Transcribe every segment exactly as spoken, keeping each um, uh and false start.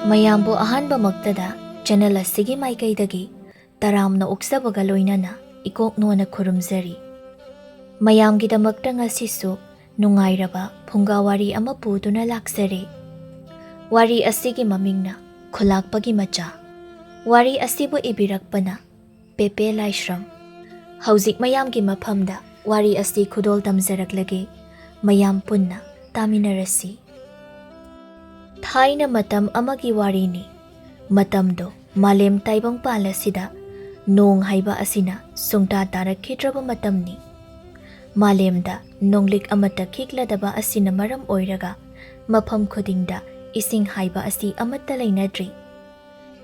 ꯃꯌꯥꯝꯕꯨ ꯑꯍꯥꯟꯕꯃꯛꯇꯗ ꯆꯦꯅꯦꯜ ꯑꯁꯤꯒꯤ ꯃꯥꯏꯀꯩꯗꯒꯤ ꯇꯔꯥꯝꯅ ꯑꯣꯛꯆꯕꯒ ꯂꯣꯏꯅꯅ ꯏꯀꯣꯛ ꯅꯣꯟꯅ ꯈꯨꯔꯨꯝꯖꯔꯤ꯫ ꯃꯌꯥꯝꯒꯤꯗꯃꯛꯇ ꯉꯁꯤꯁꯨ ꯅꯨꯡꯉꯥꯏꯔꯕ ꯐꯨꯡꯒꯥ ꯋꯥꯔꯤ ꯑꯃ ꯄꯨꯗꯨꯅ ꯂꯥꯛꯆꯔꯦ꯫ ꯋꯥꯔꯤ ꯑꯁꯤꯒꯤ ꯃꯃꯤꯡꯅ ꯈꯨꯂꯥꯛꯄꯒꯤ ꯃꯆꯥ꯫ ꯋꯥꯔꯤ ꯑꯁꯤꯕꯨ ꯏꯕꯤꯔꯛꯄꯅ ꯄꯦꯄꯦ ꯂꯥꯏꯁ꯭ꯔꯝ꯫ ꯍꯧꯖꯤꯛ ꯃꯌꯥꯝꯒꯤ ꯃꯐꯝꯗ ꯋꯥꯔꯤ ꯑꯁꯤ ꯈꯨꯗꯣꯜ ꯇꯝꯖꯔꯛꯂꯒꯦ꯫ ꯃꯌꯥꯝ ꯄꯨꯟꯅ ꯇꯥꯃꯤꯟꯅꯔꯁꯤ꯫ ꯊꯥꯏꯅ ꯃꯇꯝ ꯑꯃꯒꯤ ꯋꯥꯔꯤꯅꯤ꯫ ꯃꯇꯝꯗꯣ ꯃꯥꯂꯦꯝ ꯇꯥꯏꯕꯪꯄꯥꯜ ꯑꯁꯤꯗ ꯅꯣꯡ ꯍꯥꯏꯕ ꯑꯁꯤꯅ ꯁꯨꯡꯇꯥ ꯇꯥꯔꯛꯈꯤꯗ꯭ꯔꯕ ꯃꯇꯝꯅꯤ꯫ ꯃꯥꯂꯦꯝꯗ ꯅꯣꯡꯂꯤꯛ ꯑꯃꯠꯇ ꯈꯤꯛꯂꯗꯕ ꯑꯁꯤꯅ ꯃꯔꯝ ꯑꯣꯏꯔꯒ ꯃꯐꯝ ꯈꯨꯗꯤꯡꯗ ꯏꯁꯤꯡ ꯍꯥꯏꯕ ꯑꯁꯤ ꯑꯃꯠꯇ ꯂꯩꯅꯗ꯭ꯔꯤ꯫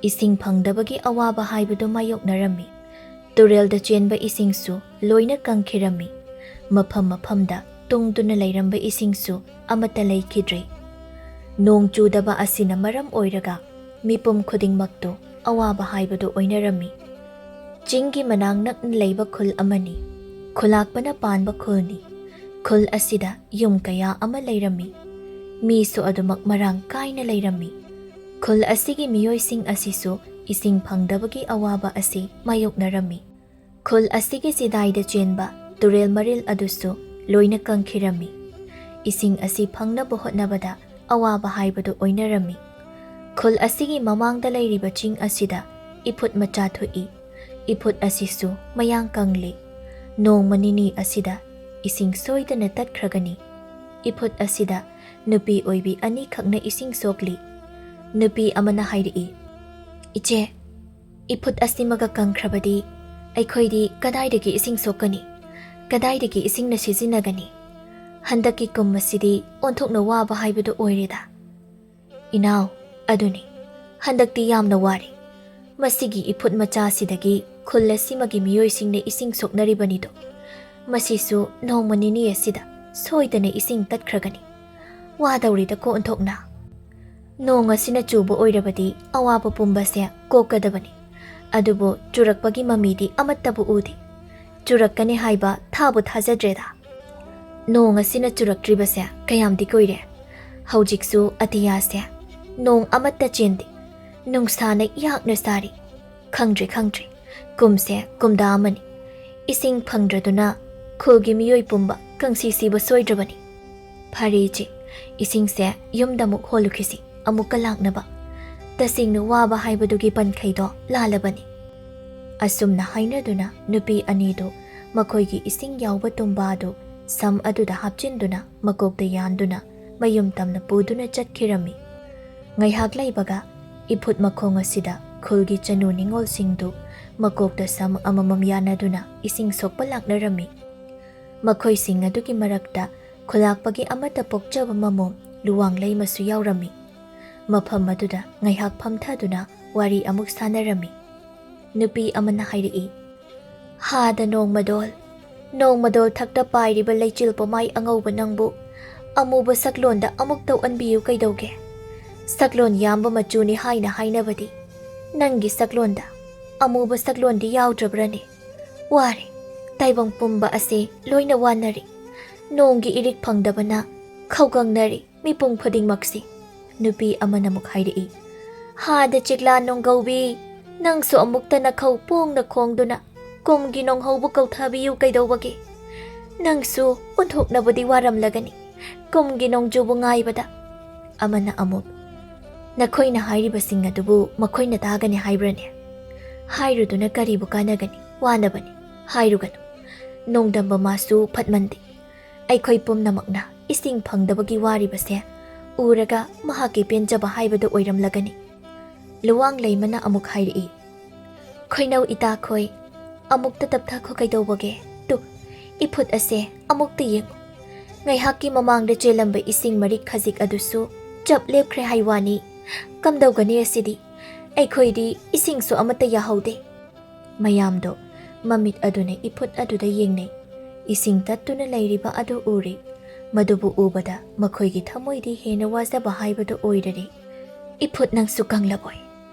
ꯏꯁꯤꯡ ꯐꯪꯗꯕꯒꯤ ꯑꯋꯥꯕ ꯍꯥꯏꯕꯗꯨ ꯃꯥꯌꯣꯛꯅꯔꯝꯃꯤ꯫ ꯇꯨꯔꯦꯜꯗ ꯆꯦꯟꯕ ꯏꯁꯤꯡꯁꯨ ꯂꯣꯏꯅ ꯀꯪꯈꯤꯔꯝꯃꯤ꯫ ꯃꯐꯝ ꯃꯐꯝꯗ ꯇꯨꯡꯗꯨꯅ ꯂꯩꯔꯝꯕ ꯏꯁꯤꯡꯁꯨ ꯑꯃꯠꯇ ꯂꯩꯈꯤꯗ꯭ꯔꯦ꯫ ꯅꯣꯡ ꯆꯨꯗꯕ ꯑꯁꯤꯅ ꯃꯔꯝ ꯑꯣꯏꯔꯒ ꯃꯤꯄꯨꯝ ꯈꯨꯗꯤꯡꯃꯛꯇꯨ ꯑꯋꯥꯕ ꯍꯥꯏꯕꯗꯨ ꯑꯣꯏꯅꯔꯝꯃꯤ꯫ ꯆꯤꯡꯒꯤ ꯃꯅꯥꯛ ꯅꯛꯅ ꯂꯩꯕ ꯈꯨꯜ ꯑꯃꯅꯤ꯫ ꯈꯨꯂꯥꯛꯄꯅ ꯄꯥꯟꯕ ꯈꯨꯜꯅꯤ꯫ ꯈꯨꯜ ꯑꯁꯤꯗ ꯌꯨꯝ ꯀꯌꯥ ꯑꯃ ꯂꯩꯔꯝꯃꯤ꯫ ꯃꯤꯁꯨ ꯑꯗꯨꯃꯛ ꯃꯔꯥꯡ ꯀꯥꯏꯅ ꯂꯩꯔꯝꯃꯤ꯫ ꯈꯨꯜ ꯑꯁꯤꯒꯤ ꯃꯤꯑꯣꯏꯁꯤꯡ ꯑꯁꯤꯁꯨ ꯏꯁꯤꯡ ꯐꯪꯗꯕꯒꯤ ꯑꯋꯥꯕ ꯑꯁꯤ ꯃꯥꯌꯣꯛꯅꯔꯝꯃꯤ꯫ ꯈꯨꯜ ꯑꯁꯤꯒꯤ ꯆꯤꯗꯥꯏꯗ ꯆꯦꯟꯕ ꯇꯨꯔꯦꯜ ꯃꯔꯤꯜ ꯑꯗꯨꯁꯨ ꯂꯣꯏꯅ ꯀꯪꯈꯤꯔꯝꯃꯤ꯫ ꯏꯁꯤꯡ ꯑꯁꯤ ꯐꯪꯅꯕ ꯍꯣꯠꯅꯕꯗ ꯑꯋꯥꯕ ꯍꯥꯏꯕꯗꯨ ꯑꯣꯏꯅꯔꯝꯃꯤ꯫ ꯈꯨꯜ ꯑꯁꯤꯒꯤ ꯃꯃꯥꯡꯗ ꯂꯩꯔꯤꯕ ꯆꯤꯡ ꯑꯁꯤꯗ ꯏꯐꯨꯠ ꯃꯆꯥ ꯊꯣꯛꯏ꯫ ꯏꯐꯨꯠ ꯑꯁꯤꯁꯨ ꯃꯌꯥꯡ ꯀꯪꯂꯤ꯫ ꯅꯣꯡꯃ ꯅꯤꯅꯤ ꯑꯁꯤꯗ ꯏꯁꯤꯡ ꯁꯣꯏꯗꯅ ꯇꯠꯈ꯭ꯔꯒꯅꯤ꯫ ꯏꯐꯨꯠ ꯑꯁꯤꯗ ꯅꯨꯄꯤ ꯑꯣꯏꯕꯤ ꯑꯅꯤꯈꯛꯅ ꯏꯁꯤꯡ ꯁꯣꯛꯂꯤ꯫ ꯅꯨꯄꯤ ꯑꯃꯅ ꯍꯥꯏꯔꯛꯏ, "ꯏꯆꯦ, ꯏꯐꯨꯠ ꯑꯁꯤꯃꯒ ꯀꯪꯈ꯭ꯔꯕꯗꯤ ꯑꯩꯈꯣꯏꯗꯤ ꯀꯗꯥꯏꯗꯒꯤ ꯏꯁꯤꯡ ꯁꯣꯛꯀꯅꯤ? ꯀꯗꯥꯏꯗꯒꯤ ꯏꯁꯤꯡꯅ ꯁꯤꯖꯤꯟꯅꯒꯅꯤ? ꯍꯟꯗꯛꯀꯤ ꯀꯨꯝ ꯑꯁꯤꯗꯤ ꯑꯣꯟꯊꯣꯛꯅ ꯋꯥꯕ ꯍꯥꯏꯕꯗꯨ ꯑꯣꯏꯔꯦꯗ꯫" "ꯏꯅꯥꯎ, ꯑꯗꯨꯅꯤ, ꯍꯟꯗꯛꯇꯤ ꯌꯥꯝꯅ ꯋꯥꯔꯦ꯫ ꯃꯁꯤꯒꯤ ꯏꯐꯨꯠ ꯃꯆꯥꯁꯤꯗꯒꯤ ꯈꯨꯜ ꯑꯁꯤꯃꯒꯤ ꯃꯤꯑꯣꯏꯁꯤꯡꯅ ꯏꯁꯤꯡ ꯁꯣꯛꯅꯔꯤꯕꯅꯤꯗꯣ꯫ ꯃꯁꯤꯁꯨ ꯅꯣꯡꯃ ꯅꯤꯅꯤ ꯑꯁꯤꯗ ꯁꯣꯏꯗꯅ ꯏꯁꯤꯡ ꯇꯠꯈ꯭ꯔꯒꯅꯤ꯫ ꯋꯥꯗꯧꯔꯤꯗꯀꯣ ꯑꯣꯟꯊꯣꯛꯅ꯫ ꯅꯣꯡ ꯑꯁꯤꯅ ꯆꯨꯕ ꯑꯣꯏꯔꯕꯗꯤ ꯑꯋꯥꯕ ꯄꯨꯝꯕꯁꯦ ꯀꯣꯛꯀꯗꯕꯅꯤ꯫ ꯑꯗꯨꯕꯨ ꯆꯨꯔꯛꯄꯒꯤ ꯃꯃꯤꯗꯤ ꯑꯃꯠꯇꯕꯨ ꯎꯗꯦ꯫ ꯆꯨꯔꯛꯀꯅꯤ ꯍꯥꯏꯕ ꯊꯥꯕꯨ ꯊꯥꯖꯗ꯭ꯔꯦꯗ꯫ ꯅꯣꯡ ꯑꯁꯤꯅ ꯆꯨꯔꯛꯇ꯭ꯔꯤꯕꯁꯦ ꯀꯌꯥꯝꯗꯤ ꯀꯨꯏꯔꯦ꯫ ꯍꯧꯖꯤꯛꯁꯨ ꯑꯇꯤꯌꯥꯁꯦ ꯅꯣꯡ ꯑꯃꯠꯇ ꯆꯦꯟꯗꯦ꯫ ꯅꯨꯡꯁꯥꯅ ꯌꯥꯛꯅ ꯁꯥꯔꯤ꯫ ꯈꯪꯗ꯭ꯔꯦ, ꯈꯪꯗ꯭ꯔꯦ꯫ ꯀꯨꯝꯁꯦ ꯀꯨꯝꯗꯥ ꯑꯃꯅꯤ꯫ ꯏꯁꯤꯡ ꯐꯪꯗ꯭ꯔꯗꯨꯅ ꯈꯨꯜꯒꯤ ꯃꯤꯑꯣꯏ ꯄꯨꯝꯕ ꯀꯪꯁꯤ ꯁꯤꯕ ꯁꯣꯏꯗ꯭ꯔꯕꯅꯤ꯫ ꯐꯔꯦ ꯏꯆꯦ, ꯏꯁꯤꯡꯁꯦ ꯌꯨꯝꯗ ꯑꯃꯨꯛ ꯍꯣꯜꯂꯨꯈꯤꯁꯤ, ꯑꯃꯨꯛꯀ ꯂꯥꯛꯅꯕ꯫ ꯇꯁꯦꯡꯅ ꯋꯥꯕ ꯍꯥꯏꯕꯗꯨꯒꯤ ꯄꯟꯈꯩꯗꯣ ꯂꯥꯜꯂꯕꯅꯤ꯫ ꯑꯁꯨꯝꯅ ꯍꯥꯏꯅꯗꯨꯅ ꯅꯨꯄꯤ ꯑꯅꯤꯗꯨ ꯃꯈꯣꯏꯒꯤ ꯏꯁꯤꯡ ꯌꯥꯎꯕ ꯇꯨꯝꯕꯥꯗꯨ ꯁꯝ ꯑꯗꯨꯗ ꯍꯥꯞꯆꯤꯟꯗꯨꯅ ꯃꯀꯣꯛꯇ ꯌꯥꯟꯗꯨꯅ ꯃꯌꯨꯝ ꯇꯝꯅ ꯄꯨꯗꯨꯅ ꯆꯠꯈꯤꯔꯝꯃꯤ꯫ ꯉꯥꯏꯍꯥꯛ ꯂꯩꯕꯒ ꯏꯐꯨꯠ ꯃꯈꯣꯡ ꯑꯁꯤꯗ ꯈꯨꯜꯒꯤ ꯆꯅꯨ ꯅꯤꯉꯣꯜꯁꯤꯡꯗꯨ ꯃꯀꯣꯛꯇ ꯁꯝ ꯑꯃꯃꯝ ꯌꯥꯟꯅꯗꯨꯅ ꯏꯁꯤꯡ ꯁꯣꯛꯄ ꯂꯥꯛꯅꯔꯝꯃꯤ꯫ ꯃꯈꯣꯏꯁꯤꯡ ꯑꯗꯨꯒꯤ ꯃꯔꯛꯇ ꯈꯨꯂꯥꯛꯄꯒꯤ ꯑꯃꯠꯇ ꯄꯣꯛꯆꯕ ꯃꯃꯣꯝ ꯂꯨꯋꯥꯡꯂꯩꯃꯁꯨ ꯌꯥꯎꯔꯝꯃꯤ꯫ ꯃꯐꯝ ꯑꯗꯨꯗ ꯉꯥꯏꯍꯥꯛ ꯐꯝꯊꯗꯨꯅ ꯋꯥꯔꯤ ꯑꯃꯨꯛ ꯁꯥꯟꯅꯔꯝꯃꯤ꯫ ꯅꯨꯄꯤ ꯑꯃꯅ ꯍꯥꯏꯔꯛꯏ, "ꯍꯥꯗ ꯅꯣꯡꯃꯗꯣꯜ, ꯅꯣꯡꯃꯗꯣꯜ ꯊꯛꯇ ꯄꯥꯏꯔꯤꯕ ꯂꯩꯆꯤꯜ ꯄꯣꯃꯥꯏ ꯑꯉꯧꯕ ꯅꯪꯕꯨ ꯑꯃꯨꯕ ꯁꯛꯂꯣꯟꯗ ꯑꯃꯨꯛ ꯇꯧꯍꯟꯕꯤꯌꯨ ꯀꯩꯗꯧꯒꯦ? ꯁꯛꯂꯣꯟ ꯌꯥꯝꯕ ꯃꯆꯨꯅꯤ ꯍꯥꯏꯅ ꯍꯥꯏꯅꯕꯗꯤ ꯅꯪꯒꯤ ꯁꯛꯂꯣꯟꯗ ꯑꯃꯨꯕ ꯁꯛꯂꯣꯟꯗꯤ ꯌꯥꯎꯗ꯭ꯔꯕ꯭ꯔꯅꯦ? ꯋꯥꯔꯦ, ꯇꯥꯏꯕꯪ ꯄꯨꯝꯕ ꯑꯁꯤ ꯂꯣꯏꯅ ꯋꯥꯅꯔꯤ꯫ ꯅꯣꯡꯒꯤ ꯏꯔꯤꯛ ꯐꯪꯗꯕꯅ ꯈꯧꯒꯪꯅꯔꯤ ꯃꯤꯄꯨꯝ ꯈꯨꯗꯤꯡꯃꯛꯁꯤ"꯫ ꯅꯨꯄꯤ ꯑꯃꯅ ꯑꯃꯨꯛ ꯍꯥꯏꯔꯛꯏ, "ꯍꯥꯗ ꯆꯤꯛꯂꯥ ꯅꯣꯡꯒꯧꯕꯤ, ꯅꯪꯁꯨ ꯑꯃꯨꯛꯇ ꯅꯈꯧ ꯄꯣꯡꯅ ꯈꯣꯡꯗꯨꯅ ꯀꯨꯝꯒꯤ ꯅꯣꯡꯍꯧꯕꯨ ꯀꯧꯊꯕꯤꯌꯨ ꯀꯩꯗꯧꯕꯒꯦ? ꯅꯪꯁꯨ ꯑꯣꯟꯊꯣꯛꯅꯕꯨꯗꯤ ꯋꯥꯔꯝꯂꯒꯅꯤ ꯀꯨꯝꯒꯤ ꯅꯣꯡꯖꯨꯕꯨ ꯉꯥꯏꯕꯗ"꯫ ꯑꯃꯅ ꯑꯃꯨꯛ, "ꯅꯈꯣꯏꯅ ꯍꯥꯏꯔꯤꯕꯁꯤꯡ ꯑꯗꯨꯕꯨ ꯃꯈꯣꯏꯅ ꯇꯥꯒꯅꯤ ꯍꯥꯏꯕ꯭ꯔꯅꯦ? ꯍꯥꯏꯔꯨꯗꯨꯅ ꯀꯔꯤꯕꯨ ꯀꯥꯟꯅꯒꯅꯤ? ꯋꯥꯅꯕꯅꯤ, ꯍꯥꯏꯔꯨꯒꯅꯨ꯫ ꯅꯣꯡꯗꯝꯕ ꯃꯥꯁꯨ ꯐꯠꯃꯟꯗꯦ꯫ ꯑꯩꯈꯣꯏ ꯄꯨꯝꯅꯃꯛꯅ ꯏꯁꯤꯡ ꯐꯪꯗꯕꯒꯤ ꯋꯥꯔꯤꯕꯁꯦ ꯎꯔꯒ ꯃꯍꯥꯛꯀꯤ ꯄꯦꯟꯖꯕ ꯍꯥꯏꯕꯗꯨ ꯑꯣꯏꯔꯝꯂꯒꯅꯤ"꯫ ꯂꯨꯋꯥꯡ ꯂꯩꯃꯅ ꯑꯃꯨꯛ ꯍꯥꯏꯔꯛꯏ, "ꯈꯣꯏꯅꯧ ꯏꯇꯥꯈꯣꯏ, ꯑꯃꯨꯛꯇ ꯇꯞꯊꯈꯣ ꯀꯩꯗꯧꯕꯒꯦ? ꯇꯨ, ꯏꯐꯨꯠ ꯑꯁꯦ ꯑꯃꯨꯛꯇ ꯌꯦꯡꯉꯨ꯫ ꯉꯥꯏꯍꯥꯛꯀꯤ ꯃꯃꯥꯡꯗ ꯆꯦꯜꯂꯝꯕ ꯏꯁꯤꯡ ꯃꯔꯤꯛ ꯈꯖꯤꯛ ꯑꯗꯨꯁꯨ ꯆꯞ ꯂꯦꯞꯈ꯭ꯔꯦ ꯍꯥꯏ ꯋꯥꯅꯤ꯫ ꯀꯝꯗꯧꯒꯅꯤ ꯑꯁꯤꯗꯤ? ꯑꯩꯈꯣꯏꯗꯤ ꯏꯁꯤꯡꯁꯨ ꯑꯃꯠꯇ ꯌꯥꯍꯧꯗꯦ"꯫ ꯃꯌꯥꯝꯗꯣ ꯃꯃꯤꯠ ꯑꯗꯨꯅ ꯏꯐꯨꯠ ꯑꯗꯨꯗ ꯌꯦꯡꯅꯩ꯫ ꯏꯁꯤꯡ ꯇꯠꯇꯨꯅ ꯂꯩꯔꯤꯕ ꯑꯗꯨ ꯎꯔꯤ꯫ ꯃꯗꯨꯕꯨ ꯎꯕꯗ ꯃꯈꯣꯏꯒꯤ ꯊꯃꯣꯏꯗꯤ ꯍꯦꯟꯅ ꯋꯥꯖꯕ ꯍꯥꯏꯕꯗꯨ ꯑꯣꯏꯔꯔꯦ꯫ "ꯏꯐꯨꯠ, ꯅꯪꯁꯨ ꯀꯪꯂꯕꯣꯏ?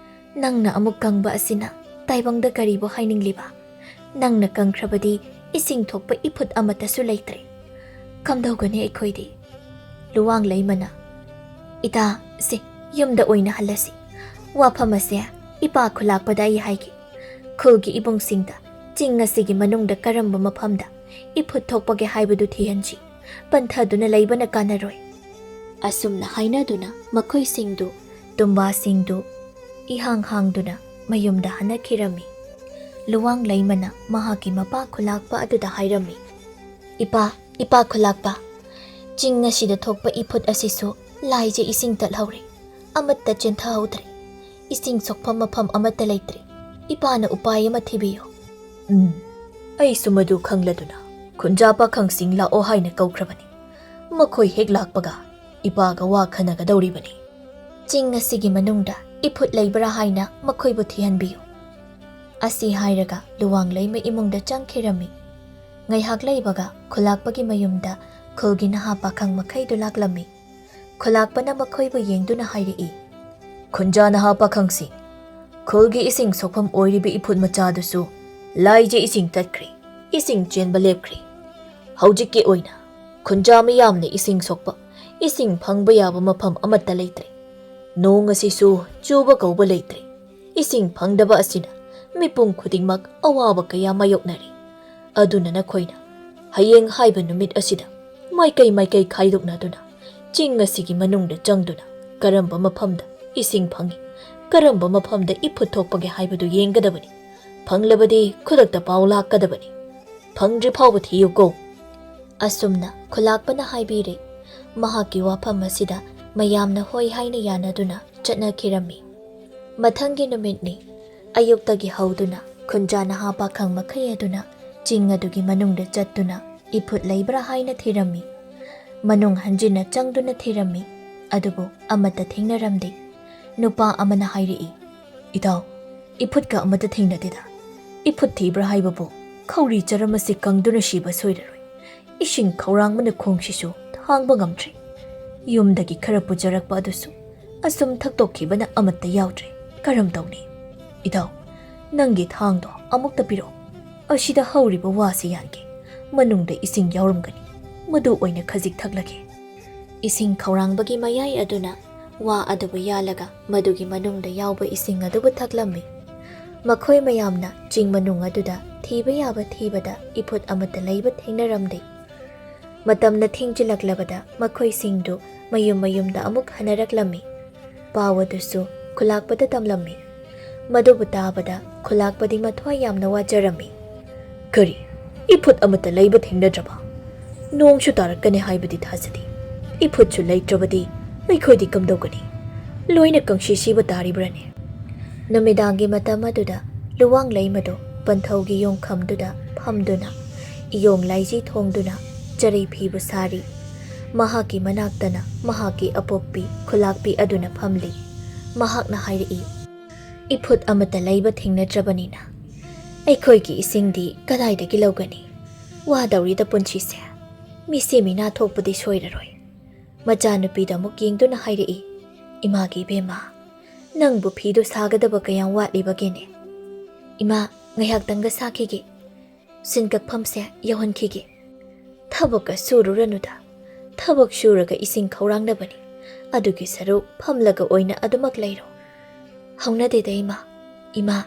ꯅꯪꯅ ꯑꯃꯨꯛ ꯀꯪꯕ ꯑꯁꯤꯅ ꯇꯥꯏꯕꯪꯗ ꯀꯔꯤꯕꯨ ꯍꯥꯏꯅꯤꯡꯂꯤꯕ? ꯅꯪꯅ ꯀꯪꯈ꯭ꯔꯕꯗꯤ ꯏꯁꯤꯡ ꯊꯣꯛꯄ ꯏꯐꯨꯠ ꯑꯃꯠꯇꯁꯨ ꯂꯩꯇ꯭ꯔꯦ꯫ ꯀꯝꯗꯧꯒꯅꯤ ꯑꯩꯈꯣꯏꯗꯤ?" ꯂꯨꯋꯥꯡ ꯂꯩꯃꯅ, "ꯏꯇꯥ, ꯁꯦ, ꯌꯨꯝꯗ ꯑꯣꯏꯅ ꯍꯜꯂꯁꯤ꯫ ꯋꯥꯐꯝ ꯑꯁꯦ ꯏꯄꯥ ꯈꯨꯂꯥꯛꯄꯗ ꯑꯩ ꯍꯥꯏꯒꯦ꯫ ꯈꯨꯜꯒꯤ ꯏꯕꯨꯡꯁꯤꯡꯗ ꯆꯤꯡ ꯑꯁꯤꯒꯤ ꯃꯅꯨꯡꯗ ꯀꯔꯝꯕ ꯃꯐꯝꯗ ꯏꯐꯨꯠ ꯊꯣꯛꯄꯒꯦ ꯍꯥꯏꯕꯗꯨ ꯊꯤꯍꯟꯁꯤ꯫ ꯄꯟꯊꯗꯨꯅ ꯂꯩꯕꯅ ꯀꯥꯟꯅꯔꯣꯏ꯫ ꯑꯁꯨꯝꯅ ꯍꯥꯏꯅꯗꯨꯅ ꯃꯈꯣꯏꯁꯤꯡꯗꯨ ꯇꯨꯝꯕꯥꯁꯤꯡꯗꯨ ꯏꯍꯥꯡ ꯍꯥꯡꯗꯨꯅ ꯃꯌꯨꯝꯗ ꯍꯟꯅꯈꯤꯔꯝꯃꯤ꯫ ꯂꯨꯋꯥꯡ ꯂꯩꯃꯅ ꯃꯍꯥꯛꯀꯤ ꯃꯄꯥ ꯈꯨꯂꯥꯛꯄ ꯑꯗꯨꯗ ꯍꯥꯏꯔꯝꯃꯤ, "ꯏꯄꯥ, ꯏꯄꯥ ꯈꯨꯂꯥꯛꯄ, ꯆꯤꯡ ꯑꯁꯤꯗ ꯊꯣꯛꯄ ꯏꯐꯨꯠ ꯑꯁꯤꯁꯨ ꯂꯥꯏꯖ ꯏꯁꯤꯡ ꯇꯠꯍꯧꯔꯦ꯫ ꯑꯃꯠꯇ ꯆꯦꯟꯊꯍꯧꯗ꯭ꯔꯦ꯫ ꯏꯁꯤꯡ ꯁꯣꯛꯐꯝ ꯃꯐꯝ ꯑꯃꯠꯇ ꯂꯩꯇ꯭ꯔꯦ꯫ ꯏꯄꯥꯅ ꯎꯄꯥꯏ ꯑꯃ ꯊꯤꯕꯤꯌꯨ꯫" "ꯎꯝ, ꯑꯩꯁꯨ ꯃꯗꯨ ꯈꯪꯂꯗꯨꯅ ꯈꯨꯟꯖꯥ ꯄꯥꯈꯪꯁꯤꯡ ꯂꯥꯛꯑꯣ ꯍꯥꯏꯅ ꯀꯧꯈ꯭ꯔꯕꯅꯤ꯫ ꯃꯈꯣꯏ ꯍꯦꯛ ꯂꯥꯛꯄꯒ ꯏꯄꯥꯒ ꯋꯥ ꯈꯟꯅꯒꯗꯧꯔꯤꯕꯅꯤ꯫ ꯆꯤꯡ ꯑꯁꯤꯒꯤ ꯃꯅꯨꯡꯗ ꯏꯐꯨꯠ ꯂꯩꯕ꯭ꯔꯥ ꯍꯥꯏꯅ ꯃꯈꯣꯏꯕꯨ ꯊꯤꯍꯟꯕꯤꯌꯨ꯫" ꯑꯁꯤ ꯍꯥꯏꯔꯒ ꯂꯨꯋꯥꯡ ꯂꯩꯃ ꯏꯃꯨꯡꯗ ꯆꯪꯈꯤꯔꯝꯃꯤ꯫ ꯉꯥꯏꯍꯥꯛ ꯂꯩꯕꯒ ꯈꯨꯂꯥꯛꯄꯒꯤ ꯃꯌꯨꯝꯗ ꯈꯨꯜꯒꯤ ꯅꯍꯥ ꯄꯥꯈꯪ ꯃꯈꯩꯗꯨ ꯂꯥꯛꯂꯝꯃꯤ꯫ ꯈꯨꯂꯥꯛꯄꯅ ꯃꯈꯣꯏꯕꯨ ꯌꯦꯡꯗꯨꯅ ꯍꯥꯏꯔꯛꯏ, "ꯈꯨꯟꯖꯥ ꯅꯍꯥ ꯄꯥꯈꯪꯁꯤꯡ, ꯈꯨꯜꯒꯤ ꯏꯁꯤꯡ ꯁꯣꯛꯐꯝ ꯑꯣꯏꯔꯤꯕ ꯏꯐꯨꯠ ꯃꯆꯥꯗꯨꯁꯨ ꯂꯥꯏꯖ ꯏꯁꯤꯡ ꯇꯠꯈ꯭ꯔꯦ, ꯏꯁꯤꯡ ꯆꯦꯟꯕ ꯂꯦꯞꯈ꯭ꯔꯦ꯫ ꯍꯧꯖꯤꯛꯀꯤ ꯑꯣꯏꯅ ꯈꯨꯟꯖꯥ ꯃꯤꯌꯥꯝꯅ ꯏꯁꯤꯡ ꯁꯣꯛꯄ, ꯏꯁꯤꯡ ꯐꯪꯕ ꯌꯥꯕ ꯃꯐꯝ ꯑꯃꯠꯇ ꯂꯩꯇ꯭ꯔꯦ꯫ ꯅꯣꯡ ꯑꯁꯤꯁꯨ ꯆꯨꯕ ꯀꯧꯕ ꯂꯩꯇ꯭ꯔꯦ꯫ ꯏꯁꯤꯡ ꯐꯪꯗꯕ ꯑꯁꯤꯅ ꯃꯤꯄꯨꯝ ꯈꯨꯗꯤꯡꯃꯛ ꯑꯋꯥꯕ ꯀꯌꯥ ꯃꯥꯌꯣꯛꯅꯔꯤ꯫ ꯑꯗꯨꯅ ꯅꯈꯣꯏꯅ ꯍꯌꯦꯡ ꯍꯥꯏꯕ ꯅꯨꯃꯤꯠ ꯑꯁꯤꯗ ꯃꯥꯏꯀꯩ ꯃꯥꯏꯀꯩ ꯈꯥꯏꯗꯣꯛꯅꯗꯨꯅ ꯆꯤꯡ ꯑꯁꯤꯒꯤ ꯃꯅꯨꯡꯗ ꯆꯪꯗꯨꯅ ꯀꯔꯝꯕ ꯃꯐꯝꯗ ꯏꯁꯤꯡ ꯐꯪꯏ, ꯀꯔꯝꯕ ꯃꯐꯝꯗ ꯏꯐꯨꯠ ꯊꯣꯛꯄꯒꯦ ꯍꯥꯏꯕꯗꯨ ꯌꯦꯡꯒꯗꯕꯅꯤ꯫ ꯐꯪꯂꯕꯗꯤ ꯈꯨꯗꯛꯇ ꯄꯥꯎ ꯂꯥꯛꯀꯗꯕꯅꯤ꯫ ꯐꯪꯗ꯭ꯔꯤ ꯐꯥꯎꯕ ꯊꯤꯌꯨꯀꯣ꯫" ꯑꯁꯨꯝꯅ ꯈꯨꯂꯥꯛꯄꯅ ꯍꯥꯏꯕꯤꯔꯦ꯫ ꯃꯍꯥꯛꯀꯤ ꯋꯥꯐꯝ ꯑꯁꯤꯗ ꯃꯌꯥꯝꯅ ꯍꯣꯏ ꯍꯥꯏꯅ ꯌꯥꯅꯗꯨꯅ ꯆꯠꯅꯈꯤꯔꯝꯃꯤ꯫ ꯃꯊꯪꯒꯤ ꯅꯨꯃꯤꯠꯅꯤ꯫ ꯑꯌꯨꯛꯇꯒꯤ ꯍꯧꯗꯨꯅ ꯈꯨꯟꯖꯥ ꯅꯍꯥ ꯄꯥꯈꯪ ꯃꯈꯩ ꯑꯗꯨꯅ ꯆꯤꯡ ꯑꯗꯨꯒꯤ ꯃꯅꯨꯡꯗ ꯆꯠꯇꯨꯅ ꯏꯐꯨꯠ ꯂꯩꯕ꯭ꯔꯥ ꯍꯥꯏꯅ ꯊꯤꯔꯝꯃꯤ꯫ ꯃꯅꯨꯡ ꯍꯟꯖꯤꯟꯅ ꯆꯪꯗꯨꯅ ꯊꯤꯔꯝꯃꯤ, ꯑꯗꯨꯕꯨ ꯑꯃꯠꯇ ꯊꯦꯡꯅꯔꯝꯗꯦ꯫ ꯅꯨꯄꯥ ꯑꯃꯅ ꯍꯥꯏꯔꯛꯏ, "ꯏꯇꯥꯎ, ꯏꯐꯨꯠꯀ ꯑꯃꯠꯇ ꯊꯦꯡꯅꯗꯦꯗ꯫ ꯏꯐꯨꯠ ꯊꯤꯕ꯭ꯔꯥ ꯍꯥꯏꯕꯕꯨ ꯈꯧꯔꯤ ꯆꯔꯝ ꯑꯁꯤ ꯀꯪꯗꯨꯅ ꯁꯤꯕ ꯁꯣꯏꯔꯔꯣꯏ꯫ ꯏꯁꯤꯡ ꯈꯧꯔꯥꯡꯕꯅ ꯈꯣꯡꯁꯤꯁꯨ ꯊꯥꯡꯕ ꯉꯝꯗ꯭ꯔꯦ꯫ ꯌꯨꯝꯗꯒꯤ ꯈꯔ ꯄꯨꯖꯔꯛꯄ ꯑꯗꯨꯁꯨ ꯑꯁꯨꯝ ꯊꯛꯇꯣꯛꯈꯤꯕꯅ ꯑꯃꯠꯇ ꯌꯥꯎꯗ꯭ꯔꯦ꯫ ꯀꯔꯝ ꯇꯧꯅꯤ? ꯏꯇꯥꯎ, ꯅꯪꯒꯤ ꯊꯥꯡꯗꯣ ꯑꯃꯨꯛꯇ ꯄꯤꯔꯛꯎ꯫ ꯑꯁꯤꯗ ꯍꯧꯔꯤꯕ ꯋꯥꯁꯤ ꯌꯥꯟꯒꯦ꯫ ꯃꯅꯨꯡꯗ ꯏꯁꯤꯡ ꯌꯥꯎꯔꯝꯒꯅꯤ꯫ ꯃꯗꯨ ꯑꯣꯏꯅ ꯈꯖꯤꯛ ꯊꯛꯂꯒꯦ꯫" ꯏꯁꯤꯡ ꯈꯧꯔꯥꯡꯕꯒꯤ ꯃꯌꯥꯏ ꯑꯗꯨꯅ ꯋꯥ ꯑꯗꯨꯕꯨ ꯌꯥꯜꯂꯒ ꯃꯗꯨꯒꯤ ꯃꯅꯨꯡꯗ ꯌꯥꯎꯕ ꯏꯁꯤꯡ ꯑꯗꯨꯕꯨ ꯊꯛꯂꯝꯃꯤ꯫ ꯃꯈꯣꯏ ꯃꯌꯥꯝꯅ ꯆꯤꯡ ꯃꯅꯨꯡ ꯑꯗꯨꯗ ꯊꯤꯕ ꯌꯥꯕ ꯊꯤꯕꯗ ꯏꯐꯨꯠ ꯑꯃꯠꯇ ꯂꯩꯕ ꯊꯦꯡꯅꯔꯝꯗꯦ꯫ ꯃꯇꯝꯅ ꯊꯦꯡꯖꯤꯜꯂꯛꯂꯕꯗ ꯃꯈꯣꯏꯁꯤꯡꯗꯨ ꯃꯌꯨꯝ ꯃꯌꯨꯝꯗ ꯑꯃꯨꯛ ꯍꯟꯅꯔꯛꯂꯝꯃꯤ꯫ ꯄꯥꯎ ꯑꯗꯨꯁꯨ ꯈꯨꯂꯥꯛꯄꯗ ꯇꯝꯂꯝꯃꯤ꯫ ꯃꯗꯨꯕꯨ ꯇꯥꯕꯗ ꯈꯨꯂꯥꯛꯄꯗꯤ ꯃꯊ꯭ꯋꯥꯏ ꯌꯥꯝꯅ ꯋꯥꯖꯔꯝꯃꯤ꯫ "ꯀꯔꯤ? ꯏꯐꯨꯠ ꯑꯃꯠꯇ ꯂꯩꯕ ꯊꯦꯡꯅꯗ꯭ꯔꯕ? ꯅꯣꯡꯁꯨ ꯇꯥꯔꯛꯀꯅꯤ ꯍꯥꯏꯕꯗꯤ ꯊꯥꯖꯗꯦ꯫ ꯏꯐꯨꯠꯁꯨ ꯂꯩꯇ꯭ꯔꯕꯗꯤ ꯑꯩꯈꯣꯏꯗꯤ ꯀꯝꯗꯧꯒꯅꯤ? ꯂꯣꯏꯅ ꯀꯪꯁꯤ ꯁꯤꯕ ꯇꯥꯔꯤꯕ꯭ꯔꯥꯅꯦ?" ꯅꯨꯃꯤꯗꯥꯡꯒꯤ ꯃꯇꯝ ꯑꯗꯨꯗ ꯂꯨꯋꯥꯡ ꯂꯩꯃꯗꯨ ꯄꯟꯊꯧꯒꯤ ꯌꯣꯡꯈꯝꯗꯨꯗ ꯐꯝꯗꯨꯅ ꯏꯌꯣꯡ ꯂꯥꯏꯖꯤ ꯊꯣꯡꯗꯨꯅ ꯆꯔꯩ ꯐꯤꯕꯨ ꯁꯥꯔꯤ꯫ ꯃꯍꯥꯛꯀꯤ ꯃꯅꯥꯛꯇꯅ ꯃꯍꯥꯛꯀꯤ ꯑꯄꯣꯛꯄꯤ ꯈꯨꯂꯥꯛꯄꯤ ꯑꯗꯨꯅ ꯐꯝꯂꯤ꯫ ꯃꯍꯥꯛꯅ ꯍꯥꯏꯔꯛꯏ, "ꯏꯐꯨꯠ ꯑꯃꯠꯇ ꯂꯩꯕ ꯊꯦꯡꯅꯗ꯭ꯔꯕꯅꯤꯅ ꯑꯩꯈꯣꯏꯒꯤ ꯏꯁꯤꯡꯗꯤ ꯀꯗꯥꯏꯗꯒꯤ ꯂꯧꯒꯅꯤ? ꯋꯥꯗꯧꯔꯤꯗ ꯄꯨꯟꯁꯤꯁꯦ꯫ ꯃꯤꯁꯦ ꯃꯤꯅꯥ ꯊꯣꯛꯄꯗꯤ ꯁꯣꯏꯔꯔꯣꯏ꯫" ꯃꯆꯥꯅꯨꯄꯤꯗ ꯑꯃꯨꯛ ꯌꯦꯡꯗꯨꯅ ꯍꯥꯏꯔꯛꯏ, "ꯏꯃꯥꯒꯤ ꯏꯕꯦꯝꯃ, ꯅꯪꯕꯨ ꯐꯤꯗꯨ ꯁꯥꯒꯗꯕ ꯀꯌꯥꯝ ꯋꯥꯠꯂꯤꯕꯒꯦꯅꯦ?" "ꯏꯃꯥ, ꯉꯥꯏꯍꯥꯛꯇꯪꯒ ꯁꯥꯈꯤꯒꯦ꯫ ꯁꯤꯟ ꯀꯛꯐꯝꯁꯦ ꯌꯧꯍꯟꯈꯤꯒꯦ꯫ ꯊꯕꯛꯀ ꯁꯨꯔꯨꯔꯅꯨꯗ꯫ ꯊꯕꯛ ꯁꯨꯔꯒ ꯏꯁꯤꯡ ꯈꯧꯔꯥꯡꯅꯕꯅꯤ꯫ ꯑꯗꯨꯒꯤ ꯁꯔꯨꯛ ꯐꯝꯂꯒ ꯑꯣꯏꯅ ꯑꯗꯨꯃꯛ ꯂꯩꯔꯣ꯫" "ꯍꯧꯅꯗꯦꯗ ꯏꯃꯥ꯫ ꯏꯃꯥ,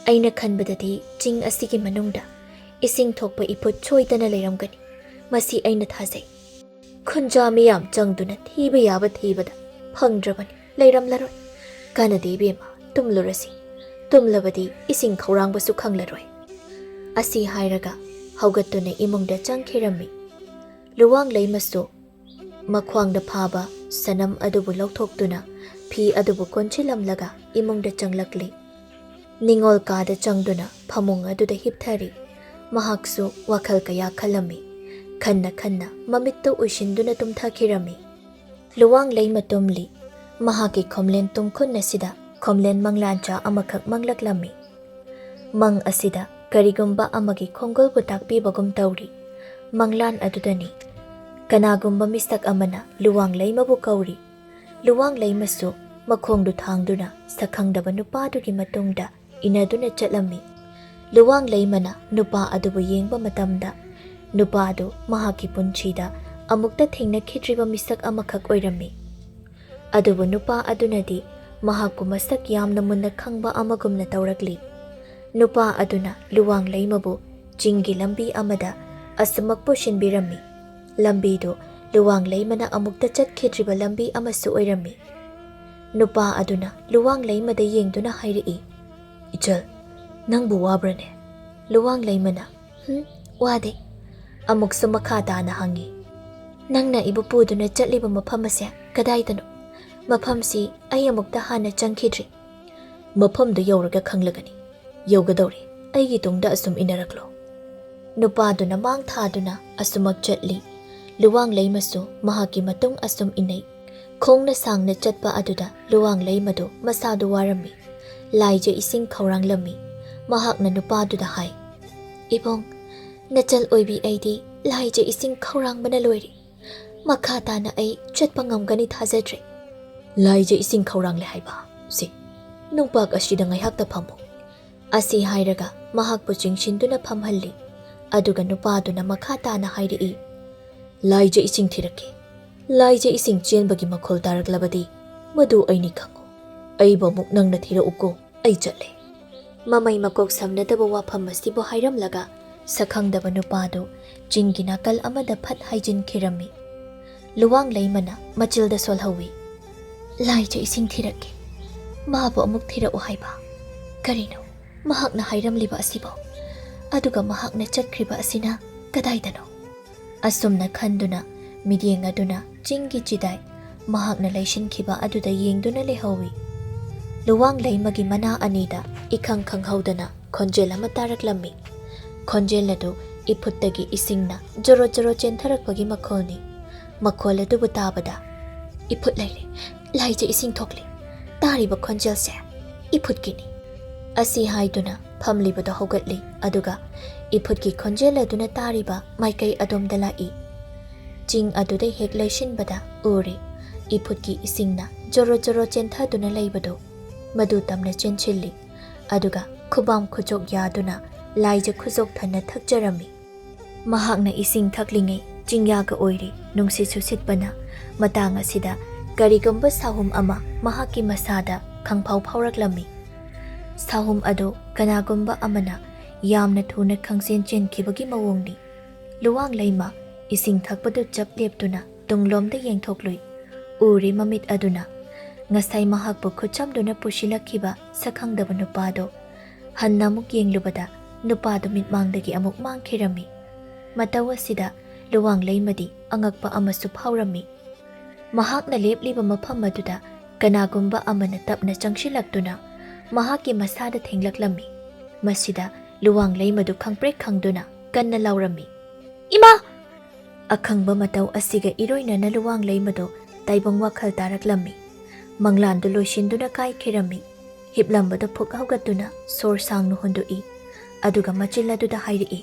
ꯑꯩꯅ ꯈꯟꯕꯗꯗꯤ ꯆꯤꯡ ꯑꯁꯤꯒꯤ ꯃꯅꯨꯡꯗ ꯏꯁꯤꯡ ꯊꯣꯛꯄ ꯏꯐꯨꯠ ꯁꯣꯏꯗꯅ ꯂꯩꯔꯝꯒꯅꯤ꯫ ꯃꯁꯤ ꯑꯩꯅ ꯊꯥꯖꯩ꯫ ꯈꯨꯟꯖꯥ ꯃꯤꯌꯥꯝ ꯆꯪꯗꯨꯅ ꯊꯤꯕ ꯌꯥꯕ ꯊꯤꯕꯗ ꯐꯪꯗ꯭ꯔꯕꯅꯤ, ꯂꯩꯔꯝꯂꯔꯣꯏ꯫ ꯀꯥꯟꯅꯗꯦ ꯏꯕꯦꯝꯃ, ꯇꯨꯝꯂꯨꯔꯁꯤ꯫ ꯇꯨꯝꯂꯕꯗꯤ ꯏꯁꯤꯡ ꯈꯧꯔꯥꯡꯕꯁꯨ ꯈꯪꯂꯔꯣꯏ꯫" ꯑꯁꯤ ꯍꯥꯏꯔꯒ ꯍꯧꯒꯠꯇꯨꯅ ꯏꯃꯨꯡꯗ ꯆꯪꯈꯤꯔꯝꯃꯤ꯫ ꯂꯨꯋꯥꯡ ꯂꯩꯃꯁꯨ ꯃꯈ꯭ꯋꯥꯡꯗ ꯐꯥꯕ ꯁꯅꯝ ꯑꯗꯨꯕꯨ ꯂꯧꯊꯣꯛꯇꯨꯅ ꯐꯤ ꯑꯗꯨꯕꯨ ꯀꯣꯟꯁꯤꯜꯂꯝꯂꯒ ꯏꯃꯨꯡꯗ ꯆꯪꯂꯛꯂꯤ꯫ ꯅꯤꯡꯉꯣꯜ ꯀꯥꯗ ꯆꯪꯗꯨꯅ ꯐꯃꯨꯡ ꯑꯗꯨꯗ ꯍꯤꯞꯊꯔꯤ꯫ ꯃꯍꯥꯛꯁꯨ ꯋꯥꯈꯜ ꯀꯌꯥ ꯈꯜꯂꯝꯃꯤ꯫ ꯈꯟꯅ ꯈꯟꯅ ꯃꯃꯤꯠꯇꯨ ꯎꯏꯁꯤꯟꯗꯨꯅ ꯇꯨꯝꯊꯈꯤꯔꯝꯃꯤ꯫ ꯂꯨꯋꯥꯡ ꯂꯩꯃ ꯇꯨꯝꯂꯤ꯫ ꯃꯍꯥꯛꯀꯤ ꯈꯣꯝꯂꯦꯟ ꯇꯨꯡꯈꯨꯟ ꯑꯁꯤꯗ ꯈꯣꯝꯂꯦꯟ ꯃꯪꯂꯥꯟꯆꯥ ꯑꯃꯈꯛ ꯃꯪꯂꯛꯂꯝꯃꯤ꯫ ꯃꯪ ꯑꯁꯤꯗ ꯀꯔꯤꯒꯨꯝꯕ ꯑꯃꯒꯤ ꯈꯣꯡꯒꯨꯜꯕꯨ ꯇꯥꯛꯄꯤꯕꯒꯨꯝ ꯇꯧꯔꯤ꯫ ꯃꯪꯂꯥꯟ ꯑꯗꯨꯗꯅꯤ ꯀꯅꯥꯒꯨꯝꯕ ꯃꯤꯁꯛ ꯑꯃꯅ ꯂꯨꯋꯥꯡ ꯂꯩꯃꯕꯨ ꯀꯧꯔꯤ꯫ ꯂꯨꯋꯥꯡ ꯂꯩꯃꯁꯨ ꯃꯈꯣꯡꯗꯨ ꯊꯥꯡꯗꯨꯅ ꯁꯛꯈꯪꯗꯕ ꯅꯨꯄꯥꯗꯨꯒꯤ ꯃꯇꯨꯡꯗ ꯏꯟꯅꯗꯨꯅ ꯆꯠꯂꯝꯃꯤ꯫ ꯂꯨꯋꯥꯡ ꯂꯩꯃꯅ ꯅꯨꯄꯥ ꯑꯗꯨꯕꯨ ꯌꯦꯡꯕ ꯃꯇꯝꯗ ꯅꯨꯄꯥ ꯑꯗꯨ ꯃꯍꯥꯛꯀꯤ ꯄꯨꯟꯁꯤꯗ ꯑꯃꯨꯛꯇ ꯊꯦꯡꯅꯈꯤꯗ꯭ꯔꯤꯕ ꯃꯤꯁꯛ ꯑꯃꯈꯛ ꯑꯣꯏꯔꯝꯃꯤ꯫ ꯑꯗꯨꯕꯨ ꯅꯨꯄꯥ ꯑꯗꯨꯅꯗꯤ ꯃꯍꯥꯛꯄꯨ ꯃꯁꯛ ꯌꯥꯝꯅ ꯃꯨꯟꯅ ꯈꯪꯕ ꯑꯃꯒꯨꯝꯅ ꯇꯧꯔꯛꯂꯤ꯫ ꯅꯨꯄꯥ ꯑꯗꯨꯅ ꯂꯨꯋꯥꯡ ꯂꯩꯃꯕꯨ ꯆꯤꯡꯒꯤ ꯂꯝꯕꯤ ꯑꯃꯗ ꯑꯁꯨꯃꯛ ꯄꯨꯁꯤꯟꯕꯤꯔꯝꯃꯤ꯫ ꯂꯝꯕꯤꯗꯨ ꯂꯨꯋꯥꯡ ꯂꯩꯃꯅ ꯑꯃꯨꯛꯇ ꯆꯠꯈꯤꯗ꯭ꯔꯤꯕ ꯂꯝꯕꯤ ꯑꯃꯁꯨ ꯑꯣꯏꯔꯝꯃꯤ꯫ ꯅꯨꯄꯥ ꯑꯗꯨꯅ ꯂꯨꯋꯥꯡ ꯂꯩꯃꯗ ꯌꯦꯡꯗꯨꯅ ꯍꯥꯏꯔꯛꯏ, "ꯏꯆꯜ, ꯅꯪꯕꯨ ꯋꯥꯕ꯭ꯔꯅꯦ?" ꯂꯨꯋꯥꯡ ꯂꯩꯃꯅ, "ꯍꯨꯝ, ꯋꯥꯗꯦ꯫" ꯑꯃꯨꯛꯁꯨ ꯃꯈꯥ ꯇꯥꯅ ꯍꯪꯉꯤ, "ꯅꯪꯅ ꯑꯩꯕꯨ ꯄꯨꯗꯨꯅ ꯆꯠꯂꯤꯕ ꯃꯐꯝ ꯑꯁꯦ ꯀꯗꯥꯏꯗꯅꯣ? ꯃꯐꯝꯁꯤ ꯑꯩ ꯑꯃꯨꯛꯇ ꯍꯥꯟꯅ ꯆꯪꯈꯤꯗ꯭ꯔꯤ꯫" "ꯃꯐꯝꯗꯨ ꯌꯧꯔꯒ ꯈꯪꯂꯒꯅꯤ꯫ ꯌꯧꯒꯗꯧꯔꯦ꯫ ꯑꯩꯒꯤ ꯇꯨꯡꯗ ꯑꯁꯨꯝ ꯏꯟꯅꯔꯛꯂꯣ꯫" ꯅꯨꯄꯥꯗꯨꯅ ꯃꯥꯡ ꯊꯥꯗꯨꯅ ꯑꯁꯨꯃꯛ ꯆꯠꯂꯤ꯫ ꯂꯨꯋꯥꯡ ꯂꯩꯃꯁꯨ ꯃꯍꯥꯛꯀꯤ ꯃꯇꯨꯡ ꯑꯁꯨꯝ ꯏꯟꯅꯩ꯫ ꯈꯣꯡꯅ ꯁꯥꯡꯅ ꯆꯠꯄ ꯑꯗꯨꯗ ꯂꯨꯋꯥꯡ ꯂꯩꯃꯗꯨ ꯃꯁꯥꯗꯨ ꯋꯥꯔꯝꯃꯤ꯫ ꯂꯥꯏꯖ ꯏꯁꯤꯡ ꯈꯧꯔꯥꯡꯂꯝꯃꯤ꯫ ꯃꯍꯥꯛꯅ ꯅꯨꯄꯥꯗꯨꯗ ꯍꯥꯏ, "ꯏꯕꯨꯡ, ꯅꯆꯜ ꯑꯣꯏꯕꯤ ꯑꯩꯗꯤ ꯂꯥꯏꯖ ꯏꯁꯤꯡ ꯈꯧꯔꯥꯡꯕꯅ ꯂꯣꯏꯔꯦ꯫ ꯃꯈꯥ ꯇꯥꯅ ꯑꯩ ꯆꯠꯄ ꯉꯝꯒꯅꯤ ꯊꯥꯖꯗ꯭ꯔꯦ꯫" "ꯂꯥꯏꯖ ꯏꯁꯤꯡ ꯈꯧꯔꯥꯡꯂꯦ ꯍꯥꯏꯕ? ꯁꯤ, ꯅꯨꯡꯄꯥꯛ ꯑꯁꯤꯗ ꯉꯥꯏꯍꯥꯛꯇ ꯐꯝꯃꯨ꯫" ꯑꯁꯤ ꯍꯥꯏꯔꯒ ꯃꯍꯥꯛꯄꯨ ꯆꯤꯡꯁꯤꯟꯗꯨꯅ ꯐꯝꯍꯜꯂꯤ꯫ ꯑꯗꯨꯒ ꯅꯨꯄꯥꯗꯨꯅ ꯃꯈꯥ ꯇꯥꯅ ꯍꯥꯏꯔꯛꯏ, "ꯂꯥꯏꯖ ꯏꯁꯤꯡ ꯊꯤꯔꯛꯀꯦ꯫ ꯂꯥꯏꯖ ꯏꯁꯤꯡ ꯆꯦꯟꯕꯒꯤ ꯃꯈꯣꯜ ꯇꯥꯔꯛꯂꯕꯗꯤ ꯃꯗꯨ ꯑꯩꯅꯤ ꯈꯪꯉꯨ꯫ ꯑꯩꯕꯨ ꯑꯃꯨꯛ ꯅꯪꯅ ꯊꯤꯔꯛꯎꯀꯣ, ꯑꯩ ꯆꯠꯂꯦ꯫" ꯃꯃꯩ ꯃꯀꯣꯛ ꯁꯝꯅꯗꯕ ꯋꯥꯐꯝ ꯑꯁꯤꯕꯨ ꯍꯥꯏꯔꯝꯂꯒ ꯁꯛꯈꯪꯗꯕ ꯅꯨꯄꯥꯗꯨ ꯆꯤꯡꯒꯤ ꯅꯥꯀꯜ ꯑꯃꯗ ꯐꯠ ꯍꯥꯏꯖꯤꯟꯈꯤꯔꯝꯃꯤ꯫ ꯂꯨꯋꯥꯡ ꯂꯩꯃꯅ ꯃꯆꯤꯜꯗ ꯁꯣꯜꯍꯧꯏ, "ꯂꯥꯏꯖ ꯏꯁꯤꯡ ꯊꯤꯔꯛꯀꯦ꯫ ꯃꯥꯕꯨ ꯑꯃꯨꯛ ꯊꯤꯔꯛꯎ ꯍꯥꯏꯕ? ꯀꯔꯤꯅꯣ ꯃꯍꯥꯛꯅ ꯍꯥꯏꯔꯝꯂꯤꯕ ꯑꯁꯤꯕꯣ? ꯑꯗꯨꯒ ꯃꯍꯥꯛꯅ ꯆꯠꯈ꯭ꯔꯤꯕ ꯑꯁꯤꯅ ꯀꯗꯥꯏꯗꯅꯣ?" ꯑꯁꯨꯝꯅ ꯈꯟꯗꯨꯅ ꯃꯤꯠꯌꯦꯡ ꯑꯗꯨꯅ ꯆꯤꯡꯒꯤ ꯆꯤꯗꯥꯏ ꯃꯍꯥꯛꯅ ꯂꯩꯁꯤꯟꯈꯤꯕ ꯑꯗꯨꯗ ꯌꯦꯡꯗꯨꯅ ꯂꯩꯍꯧꯏ꯫ ꯂꯨꯋꯥꯡ ꯂꯩꯃꯒꯤ ꯃꯅꯥ ꯑꯅꯤꯗ ꯏꯈꯪ ꯈꯪꯍꯧꯗꯅ ꯈꯣꯟꯖꯦꯜ ꯑꯃ ꯇꯥꯔꯛꯂꯝꯃꯤ꯫ ꯈꯣꯟꯖꯦꯜ ꯑꯗꯨ ꯏꯐꯨꯠꯇꯒꯤ ꯏꯁꯤꯡꯅ ꯖꯣꯔꯣ ꯖꯣꯔꯣ ꯆꯦꯟꯊꯔꯛꯄꯒꯤ ꯃꯈꯣꯜꯅꯤ꯫ ꯃꯈꯣꯜ ꯑꯗꯨꯕꯨ ꯇꯥꯕꯗ, "ꯏꯐꯨꯠ ꯂꯩꯔꯦ, ꯂꯥꯏꯖ ꯏꯁꯤꯡ ꯊꯣꯛꯂꯤ꯫ ꯇꯥꯔꯤꯕ ꯈꯣꯟꯖꯦꯜꯁꯦ ꯏꯐꯨꯠꯀꯤꯅꯤ꯫" ꯑꯁꯤ ꯍꯥꯏꯗꯨꯅ ꯐꯝꯂꯤꯕꯗꯨ ꯍꯧꯒꯠꯂꯤ, ꯑꯗꯨꯒ ꯏꯐꯨꯠꯀꯤ ꯈꯣꯟꯖꯦꯜ ꯑꯗꯨꯅ ꯇꯥꯔꯤꯕ ꯃꯥꯏꯀꯩ ꯑꯗꯣꯝꯗ ꯂꯥꯛꯏ꯫ ꯆꯤꯡ ꯑꯗꯨꯗ ꯍꯦꯛ ꯂꯩꯁꯤꯟꯕꯗ ꯎꯔꯦ, ꯏꯐꯨꯠꯀꯤ ꯏꯁꯤꯡꯅ ꯖꯣꯔꯣ ꯖꯣꯔꯣ ꯆꯦꯟꯊꯗꯨꯅ ꯂꯩꯕꯗꯨ꯫ ꯃꯗꯨ ꯇꯝꯅ ꯆꯦꯟꯁꯤꯜꯂꯤ, ꯑꯗꯨꯒ ꯈꯨꯕꯥꯝ ꯈꯨꯖꯣꯛ ꯌꯥꯗꯨꯅ ꯂꯥꯏꯖ ꯈꯨꯖꯣꯛ ꯊꯟꯅ ꯊꯛꯆꯔꯝꯃꯤ꯫ ꯃꯍꯥꯛꯅ ꯏꯁꯤꯡ ꯊꯛꯂꯤꯉꯩ ꯆꯤꯡꯌꯥꯒ ꯑꯣꯏꯔꯤ, ꯅꯨꯡꯁꯤꯠꯁꯨ ꯁꯤꯠꯄꯅ꯫ ꯃꯇꯥꯡ ꯑꯁꯤꯗ ꯀꯔꯤꯒꯨꯝꯕ ꯁꯥꯍꯨꯝ ꯑꯃ ꯃꯍꯥꯛꯀꯤ ꯃꯁꯥꯗ ꯈꯪꯐꯥꯎ ꯐꯥꯎꯔꯛꯂꯝꯃꯤ꯫ ꯁꯥꯍꯨꯝ ꯑꯗꯨ ꯀꯅꯥꯒꯨꯝꯕ ꯑꯃꯅ ꯌꯥꯝꯅ ꯊꯨꯅ ꯈꯪꯆꯦꯟ ꯆꯦꯟꯈꯤꯕꯒꯤ ꯃꯑꯣꯡꯅꯤ꯫ ꯂꯨꯋꯥꯡ ꯂꯩꯃ ꯏꯁꯤꯡ ꯊꯛꯄꯗꯨ ꯆꯞ ꯂꯦꯞꯇꯨꯅ ꯇꯨꯡꯂꯣꯝꯗ ꯌꯦꯡꯊꯣꯛꯂꯨꯏ꯫ ꯎꯔꯦ ꯃꯃꯤꯠ ꯑꯗꯨꯅ ꯉꯁꯥꯏ ꯃꯍꯥꯛꯄꯨ ꯈꯨꯠꯆꯝꯗꯨꯅ ꯄꯨꯁꯤꯜꯂꯛꯈꯤꯕ ꯁꯛꯈꯪꯗꯕ ꯅꯨꯄꯥꯗꯣ꯫ ꯍꯟꯅ ꯑꯃꯨꯛ ꯌꯦꯡꯂꯨꯕꯗ ꯅꯨꯄꯥꯗꯨ ꯃꯤꯠꯃꯥꯡꯗꯒꯤ ꯑꯃꯨꯛ ꯃꯥꯡꯈꯤꯔꯝꯃꯤ꯫ ꯃꯇꯧ ꯑꯁꯤꯗ ꯂꯨꯋꯥꯡ ꯂꯩꯃꯗꯤ ꯑꯉꯛꯄ ꯑꯃꯁꯨ ꯐꯥꯎꯔꯝꯃꯤ꯫ ꯃꯍꯥꯛꯅ ꯂꯦꯞꯂꯤꯕ ꯃꯐꯝ ꯑꯗꯨꯗ ꯀꯅꯥꯒꯨꯝꯕ ꯑꯃꯅ ꯇꯞꯅ ꯆꯪꯁꯤꯜꯂꯛꯇꯨꯅ ꯃꯍꯥꯛꯀꯤ ꯃꯁꯥꯗ ꯊꯦꯡꯂꯛꯂꯝꯃꯤ꯫ ꯃꯁꯤꯗ ꯂꯨꯋꯥꯡ ꯂꯩꯃꯗꯨ ꯈꯪꯄ꯭ꯔꯦꯛ ꯈꯪꯗꯨꯅ ꯀꯟꯅ ꯂꯥꯎꯔꯝꯃꯤ, "ꯏꯃꯥ!" ꯑꯈꯪꯕ ꯃꯇꯧ ꯑꯁꯤꯒ ꯏꯔꯣꯏꯅꯅ ꯂꯨꯋꯥꯡ ꯂꯩꯃꯗꯨ ꯇꯥꯏꯕꯪ ꯋꯥꯈꯜ ꯇꯥꯔꯛꯂꯝꯃꯤ꯫ ꯃꯪꯂꯥꯟꯗꯨ ꯂꯣꯏꯁꯤꯟꯗꯨꯅ ꯀꯥꯏꯈꯤꯔꯝꯃꯤ꯫ ꯍꯤꯞꯂꯝꯕꯗꯨ ꯐꯨꯛ ꯍꯧꯒꯠꯇꯨꯅ ꯁꯣꯔ ꯁꯥꯡꯅ ꯍꯣꯟꯗꯣꯛꯏ꯫ ꯑꯗꯨꯒ ꯃꯆꯤꯜ ꯑꯗꯨꯗ ꯍꯥꯏꯔꯛꯏ,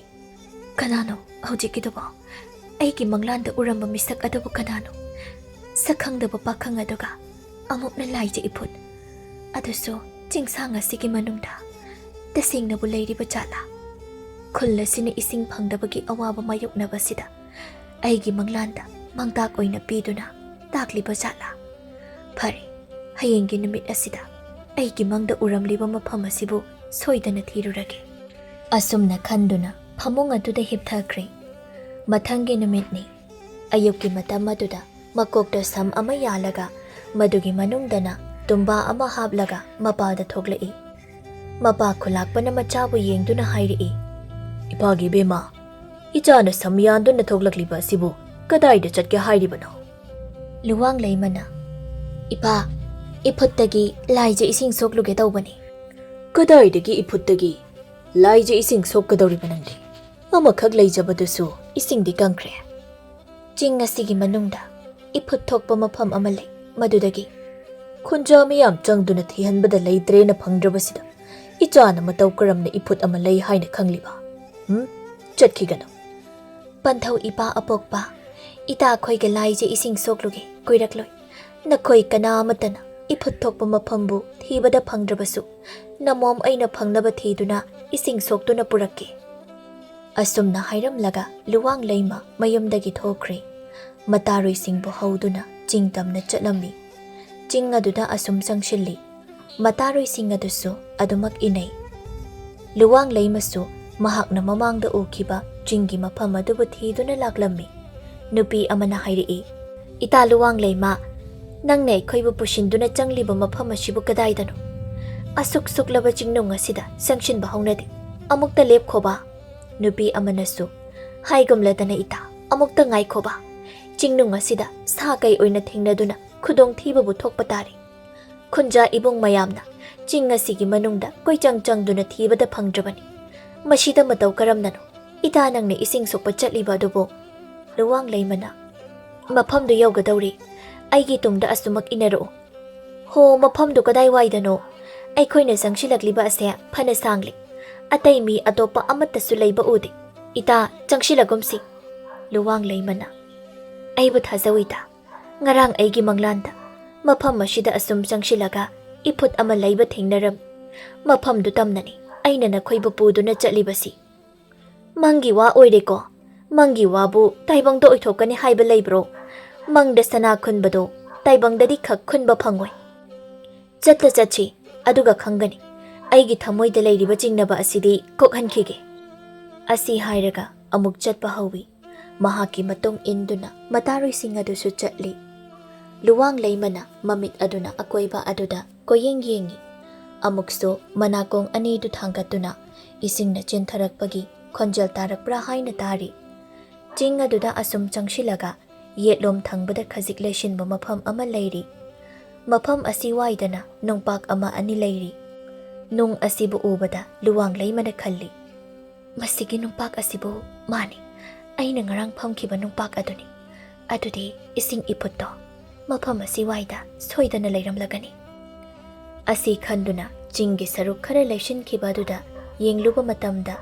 "ꯀꯅꯥꯅꯣ ꯍꯧꯖꯤꯛꯀꯤꯗꯨꯕꯣ? ꯑꯩꯒꯤ ꯃꯪꯂꯥꯟꯗ ꯎꯔꯝꯕ ꯃꯤꯁꯛ ꯑꯗꯨꯕꯨ ꯀꯅꯥꯅꯣ? ꯁꯛꯈꯪꯗꯕ ꯄꯥꯈꯪ ꯑꯗꯨꯒ ꯑꯃꯨꯛꯅ ꯂꯥꯏꯖ ꯏꯐꯨꯠ, ꯑꯗꯨꯁꯨ ꯆꯤꯡꯁꯥꯡ ꯑꯁꯤꯒꯤ ꯃꯅꯨꯡꯗ꯫ ꯇꯁꯦꯡꯅꯕꯨ ꯂꯩꯔꯤꯕ ꯖꯥꯠꯂꯥ? ꯈꯨꯜ ꯑꯁꯤꯅ ꯏꯁꯤꯡ ꯐꯪꯗꯕꯒꯤ ꯑꯋꯥꯕ ꯃꯥꯌꯣꯛꯅꯕꯁꯤꯗ ꯑꯩꯒꯤ ꯃꯪꯂꯥꯟꯗ ꯃꯥꯡꯇꯥꯛ ꯑꯣꯏꯅ ꯄꯤꯗꯨꯅ ꯇꯥꯛꯂꯤꯕ ꯖꯥꯠꯂꯥ? ꯐꯔꯦ, ꯍꯌꯦꯡꯒꯤ ꯅꯨꯃꯤꯠ ꯑꯁꯤꯗ ꯑꯩꯒꯤ ꯃꯪꯗ ꯎꯔꯝꯂꯤꯕ ꯃꯐꯝ ꯑꯁꯤꯕꯨ ꯁꯣꯏꯗꯅ ꯊꯤꯔꯨꯔꯒꯦ꯫" ꯑꯁꯨꯝꯅ ꯈꯟꯗꯨꯅ ꯐꯃꯨꯡ ꯑꯗꯨꯗ ꯍꯤꯞꯊꯈ꯭ꯔꯦ꯫ ꯃꯊꯪꯒꯤ ꯅꯨꯃꯤꯠꯅꯤ꯫ ꯑꯌꯨꯛꯀꯤ ꯃꯇꯝ ꯑꯗꯨꯗ ꯃꯀꯣꯛꯇ ꯁꯝ ꯑꯃ ꯌꯥꯜꯂꯒ, ꯃꯗꯨꯒꯤ ꯃꯅꯨꯡꯗꯅ ꯇꯨꯝꯕꯥ ꯑꯃ ꯍꯥꯞꯂꯒ ꯃꯄꯥꯗ ꯊꯣꯛꯂꯛꯏ꯫ ꯃꯄꯥ ꯈꯨꯂꯥꯛꯄꯅ ꯃꯆꯥꯕꯨ ꯌꯦꯡꯗꯨꯅ ꯍꯥꯏꯔꯛꯏ, "ꯏꯄꯥꯒꯤ ꯏꯕꯦꯝꯃ, ꯏꯆꯥꯅ ꯁꯝ ꯌꯥꯟꯗꯨꯅ ꯊꯣꯛꯂꯛꯂꯤꯕ ꯑꯁꯤꯕꯨ ꯀꯗꯥꯏꯗ ꯆꯠꯀꯦ ꯍꯥꯏꯔꯤꯕꯅꯣ?" ꯂꯨꯋꯥꯡ ꯂꯩꯃꯅ, "ꯏꯄꯥ, ꯏꯐꯨꯠꯇꯒꯤ ꯂꯥꯏꯖ ꯏꯁꯤꯡ ꯁꯣꯛꯂꯨꯒꯦ ꯇꯧꯕꯅꯤ꯫" "ꯀꯗꯥꯏꯗꯒꯤ ꯏꯐꯨꯠꯇꯒꯤ? ꯂꯥꯏꯖ ꯏꯁꯤꯡ ꯁꯣꯛꯀꯗꯧꯔꯤꯕ ꯅꯪꯗꯤ? ꯑꯃꯈꯛ ꯂꯩꯖꯕꯗꯨꯁꯨ ꯏꯁꯤꯡꯗꯤ ꯀꯪꯈ꯭ꯔꯦ꯫" "ꯆꯤꯡ ꯑꯁꯤꯒꯤ ꯃꯅꯨꯡꯗ ꯏꯐꯨꯠ ꯊꯣꯛꯄ ꯃꯐꯝ ꯑꯃ ꯂꯩ, ꯃꯗꯨꯗꯒꯤ꯫" "ꯈꯨꯟꯖꯥ ꯃꯤꯌꯥꯝ ꯆꯪꯗꯨꯅ ꯊꯤꯍꯟꯕꯗ ꯂꯩꯇ꯭ꯔꯦꯅ ꯐꯪꯗ꯭ꯔꯕꯁꯤꯗ ꯏꯆꯥꯅ ꯃꯇꯧ ꯀꯔꯝꯅ ꯏꯐꯨꯠ ꯑꯃ ꯂꯩ ꯍꯥꯏꯅ ꯈꯪꯂꯤꯕ? ꯍꯨꯝ? ꯆꯠꯈꯤꯒꯅꯨ꯫" "ꯄꯟꯊꯧ ꯏꯄꯥ ꯑꯄꯣꯛꯄ, ꯏꯇꯥ ꯑꯩꯈꯣꯏꯒ ꯂꯥꯏꯖ ꯏꯁꯤꯡ ꯁꯣꯛꯂꯨꯒꯦ, ꯀꯨꯏꯔꯛꯂꯣꯏ꯫ ꯅꯈꯣꯏ ꯀꯅꯥ ꯑꯃꯠꯇꯅ ꯏꯐꯨꯠ ꯊꯣꯛꯄ ꯃꯐꯝꯕꯨ ꯊꯤꯕꯗ ꯐꯪꯗ꯭ꯔꯕꯁꯨ, ꯅꯃꯣꯝ ꯑꯩꯅ ꯐꯪꯅꯕ ꯊꯤꯗꯨꯅ ꯏꯁꯤꯡ ꯁꯣꯛꯇꯨꯅ ꯄꯨꯔꯛꯀꯦ꯫" ꯑꯁꯨꯝꯅ ꯍꯥꯏꯔꯝꯂꯒ ꯂꯨꯋꯥꯡ ꯂꯩꯃ ꯃꯌꯨꯝꯗꯒꯤ ꯊꯣꯛꯈ꯭ꯔꯦ꯫ ꯃꯇꯥꯔꯣꯏꯁꯤꯡꯕꯨ ꯍꯧꯗꯨꯅ ꯆꯤꯡ ꯇꯝꯅ ꯆꯠꯂꯝꯃꯤ꯫ ꯆꯤꯡ ꯑꯗꯨꯗ ꯑꯁꯨꯝ ꯆꯪꯁꯤꯜꯂꯤ꯫ ꯃꯇꯥꯔꯣꯏꯁꯤꯡ ꯑꯗꯨꯁꯨ ꯑꯗꯨꯃꯛ ꯏꯟꯅꯩ꯫ ꯂꯨꯋꯥꯡ ꯂꯩꯃꯁꯨ ꯃꯍꯥꯛꯅ ꯃꯃꯥꯡꯗ ꯎꯈꯤꯕ ꯆꯤꯡꯒꯤ ꯃꯐꯝ ꯑꯗꯨꯕꯨ ꯊꯤꯗꯨꯅ ꯂꯥꯛꯂꯝꯃꯤ꯫ ꯅꯨꯄꯤ ꯑꯃꯅ ꯍꯥꯏꯔꯛꯏ, "ꯏꯇꯥ ꯂꯨꯋꯥꯡ ꯂꯩꯃ, ꯅꯪꯅ ꯑꯩꯈꯣꯏꯕꯨ ꯄꯨꯁꯤꯟꯗꯨꯅ ꯆꯪꯂꯤꯕ ꯃꯐꯝ ꯑꯁꯤꯕꯨ ꯀꯗꯥꯏꯗꯅꯣ? ꯑꯁꯨꯛ ꯁꯨꯛꯂꯕ ꯆꯤꯡꯅꯨꯡ ꯑꯁꯤꯗ ꯆꯪꯁꯤꯟꯕ ꯍꯧꯅꯗꯦ꯫ ꯑꯃꯨꯛꯇ ꯂꯦꯞꯈꯣꯕ꯫" ꯅꯨꯄꯤ ꯑꯃꯅꯁꯨ, "ꯍꯥꯏꯒꯨꯝꯂꯗꯅ ꯏꯇꯥ, ꯑꯃꯨꯛꯇ ꯉꯥꯏꯈꯣꯕ꯫ ꯆꯤꯡꯅꯨꯡ ꯑꯁꯤꯗ ꯁꯥ ꯀꯩ ꯑꯣꯏꯅ ꯊꯦꯡꯅꯗꯨꯅ ꯈꯨꯗꯣꯡꯊꯤꯕꯕꯨ ꯊꯣꯛꯄ ꯇꯥꯔꯦ꯫ ꯈꯨꯟꯖꯥ ꯏꯕꯨꯡ ꯃꯌꯥꯝꯅ ꯆꯤꯡ ꯑꯁꯤꯒꯤ ꯃꯅꯨꯡꯗ ꯀꯣꯏꯆꯪ ꯆꯪꯗꯨꯅ ꯊꯤꯕꯗ ꯐꯪꯗ꯭ꯔꯕꯅꯤ꯫ ꯃꯁꯤꯗ ꯃꯇꯧ ꯀꯔꯝꯅꯅꯣ ꯏꯇꯥ ꯅꯪꯅ ꯏꯁꯤꯡ ꯁꯣꯛꯄ ꯆꯠꯂꯤꯕ ꯑꯗꯨꯕꯨ?" ꯂꯨꯋꯥꯡ ꯂꯩꯃꯅ, "ꯃꯐꯝꯗꯨ ꯌꯧꯒꯗꯧꯔꯦ꯫ ꯑꯩꯒꯤ ꯇꯨꯡꯗ ꯑꯁꯨꯃꯛ ꯏꯟꯅꯔꯛꯎ꯫" "ꯍꯣ, ꯃꯐꯝꯗꯨ ꯀꯗꯥꯏꯋꯥꯏꯗꯅꯣ? ꯑꯩꯈꯣꯏꯅ ꯆꯪꯁꯤꯜꯂꯛꯂꯤꯕ ꯑꯁꯦ ꯐꯅ ꯁꯥꯡꯂꯤ꯫ ꯑꯇꯩ ꯃꯤ ꯑꯇꯣꯞꯄ ꯑꯃꯠꯇꯁꯨ ꯂꯩꯕ ꯎꯗꯦ꯫ ꯏꯇꯥ, ꯆꯪꯁꯤꯜꯂꯒꯨꯝꯁꯤ꯫" ꯂꯨꯋꯥꯡ ꯂꯩꯃꯅ, "ꯑꯩꯕꯨ ꯊꯥꯖꯧ ꯏꯇꯥ꯫ ꯉꯔꯥꯡ ꯑꯩꯒꯤ ꯃꯪꯂꯥꯟꯗ ꯃꯐꯝ ꯑꯁꯤꯗ ꯑꯁꯨꯝ ꯆꯪꯁꯤꯜꯂꯒ ꯏꯐꯨꯠ ꯑꯃ ꯂꯩꯕ ꯊꯦꯡꯅꯔꯝꯃꯤ꯫ ꯃꯐꯝꯗꯨ ꯇꯝꯅꯅꯤ ꯑꯩꯅ ꯅꯈꯣꯏꯕꯨ ꯄꯨꯗꯨꯅ ꯆꯠꯂꯤꯕꯁꯤ꯫" "ꯃꯪꯒꯤ ꯋꯥ ꯑꯣꯏꯔꯦꯀꯣ꯫ ꯃꯪꯒꯤ ꯋꯥꯕꯨ ꯇꯥꯏꯕꯪꯗ ꯑꯣꯏꯊꯣꯛꯀꯅꯤ ꯍꯥꯏꯕ ꯂꯩꯕ꯭ꯔꯣ? ꯃꯪꯗ ꯁꯅꯥ ꯈꯨꯟꯕꯗꯣ ꯇꯥꯏꯕꯪꯗꯗꯤ ꯈꯛ ꯈꯨꯟꯕ ꯐꯪꯉꯣꯏ꯫ ꯆꯠꯇ ꯆꯠꯁꯤ, ꯑꯗꯨꯒ ꯈꯪꯒꯅꯤ꯫ ꯑꯩꯒꯤ ꯊꯃꯣꯏꯗ ꯂꯩꯔꯤꯕ ꯆꯤꯡꯅꯕ ꯑꯁꯤꯗꯤ ꯀꯣꯛꯍꯟꯈꯤꯒꯦ꯫" ꯑꯁꯤ ꯍꯥꯏꯔꯒ ꯑꯃꯨꯛ ꯆꯠꯄ ꯍꯧꯏ꯫ ꯃꯍꯥꯛꯀꯤ ꯃꯇꯨꯡ ꯏꯟꯗꯨꯅ ꯃꯇꯥꯔꯣꯏꯁꯤꯡ ꯑꯗꯨꯁꯨ ꯆꯠꯂꯤ꯫ ꯂꯨꯋꯥꯡ ꯂꯩꯃꯅ ꯃꯃꯤꯠ ꯑꯗꯨꯅ ꯑꯀꯣꯏꯕ ꯑꯗꯨꯗ ꯀꯣꯏꯌꯦꯡ ꯌꯦꯡꯉꯤ꯫ ꯑꯃꯨꯛꯁꯨ ꯃꯅꯥꯀꯣꯡ ꯑꯅꯤꯗꯨ ꯊꯥꯡꯒꯠꯇꯨꯅ ꯏꯁꯤꯡꯅ ꯆꯦꯟꯊꯔꯛꯄꯒꯤ ꯈꯣꯟꯖꯦꯜ ꯇꯥꯔꯛꯄ꯭ꯔꯥ ꯍꯥꯏꯅ ꯇꯥꯔꯤ꯫ ꯆꯤꯡ ꯑꯗꯨꯗ ꯑꯁꯨꯝ ꯆꯪꯁꯤꯜꯂꯒ ꯌꯦꯠꯂꯣꯝ ꯊꯪꯕꯗ ꯈꯖꯤꯛ ꯂꯩꯁꯤꯟꯕ ꯃꯐꯝ ꯑꯃ ꯂꯩꯔꯤ꯫ ꯃꯐꯝ ꯑꯁꯤ ꯋꯥꯏꯗꯅ ꯅꯨꯡꯄꯥꯛ ꯑꯃ ꯑꯅꯤ ꯂꯩꯔꯤ꯫ ꯅꯨꯡ ꯑꯁꯤꯕꯨ ꯎꯕꯗ ꯂꯨꯋꯥꯡ ꯂꯩꯃꯅ ꯈꯜꯂꯤ, "ꯃꯁꯤꯒꯤ ꯅꯨꯡꯄꯥꯛ ꯑꯁꯤꯕꯨ ꯃꯥꯅꯤ, ꯑꯩꯅ ꯉꯔꯥꯡ ꯐꯝꯈꯤꯕ ꯅꯨꯡꯄꯥꯛ ꯑꯗꯨꯅꯤ꯫ ꯑꯗꯨꯗꯤ ꯏꯁꯤꯡ ꯏꯐꯨꯠꯇꯣ ꯃꯐꯝ ꯑꯁꯤ ꯋꯥꯏꯗ ꯁꯣꯏꯗꯅ ꯂꯩꯔꯝꯂꯒꯅꯤ꯫" ꯑꯁꯤ ꯈꯟꯗꯨꯅ ꯆꯤꯡꯒꯤ ꯁꯔꯨꯛ ꯈꯔ ꯂꯩꯁꯤꯟꯈꯤꯕ ꯑꯗꯨꯗ ꯌꯦꯡꯂꯨꯕ ꯃꯇꯝꯗ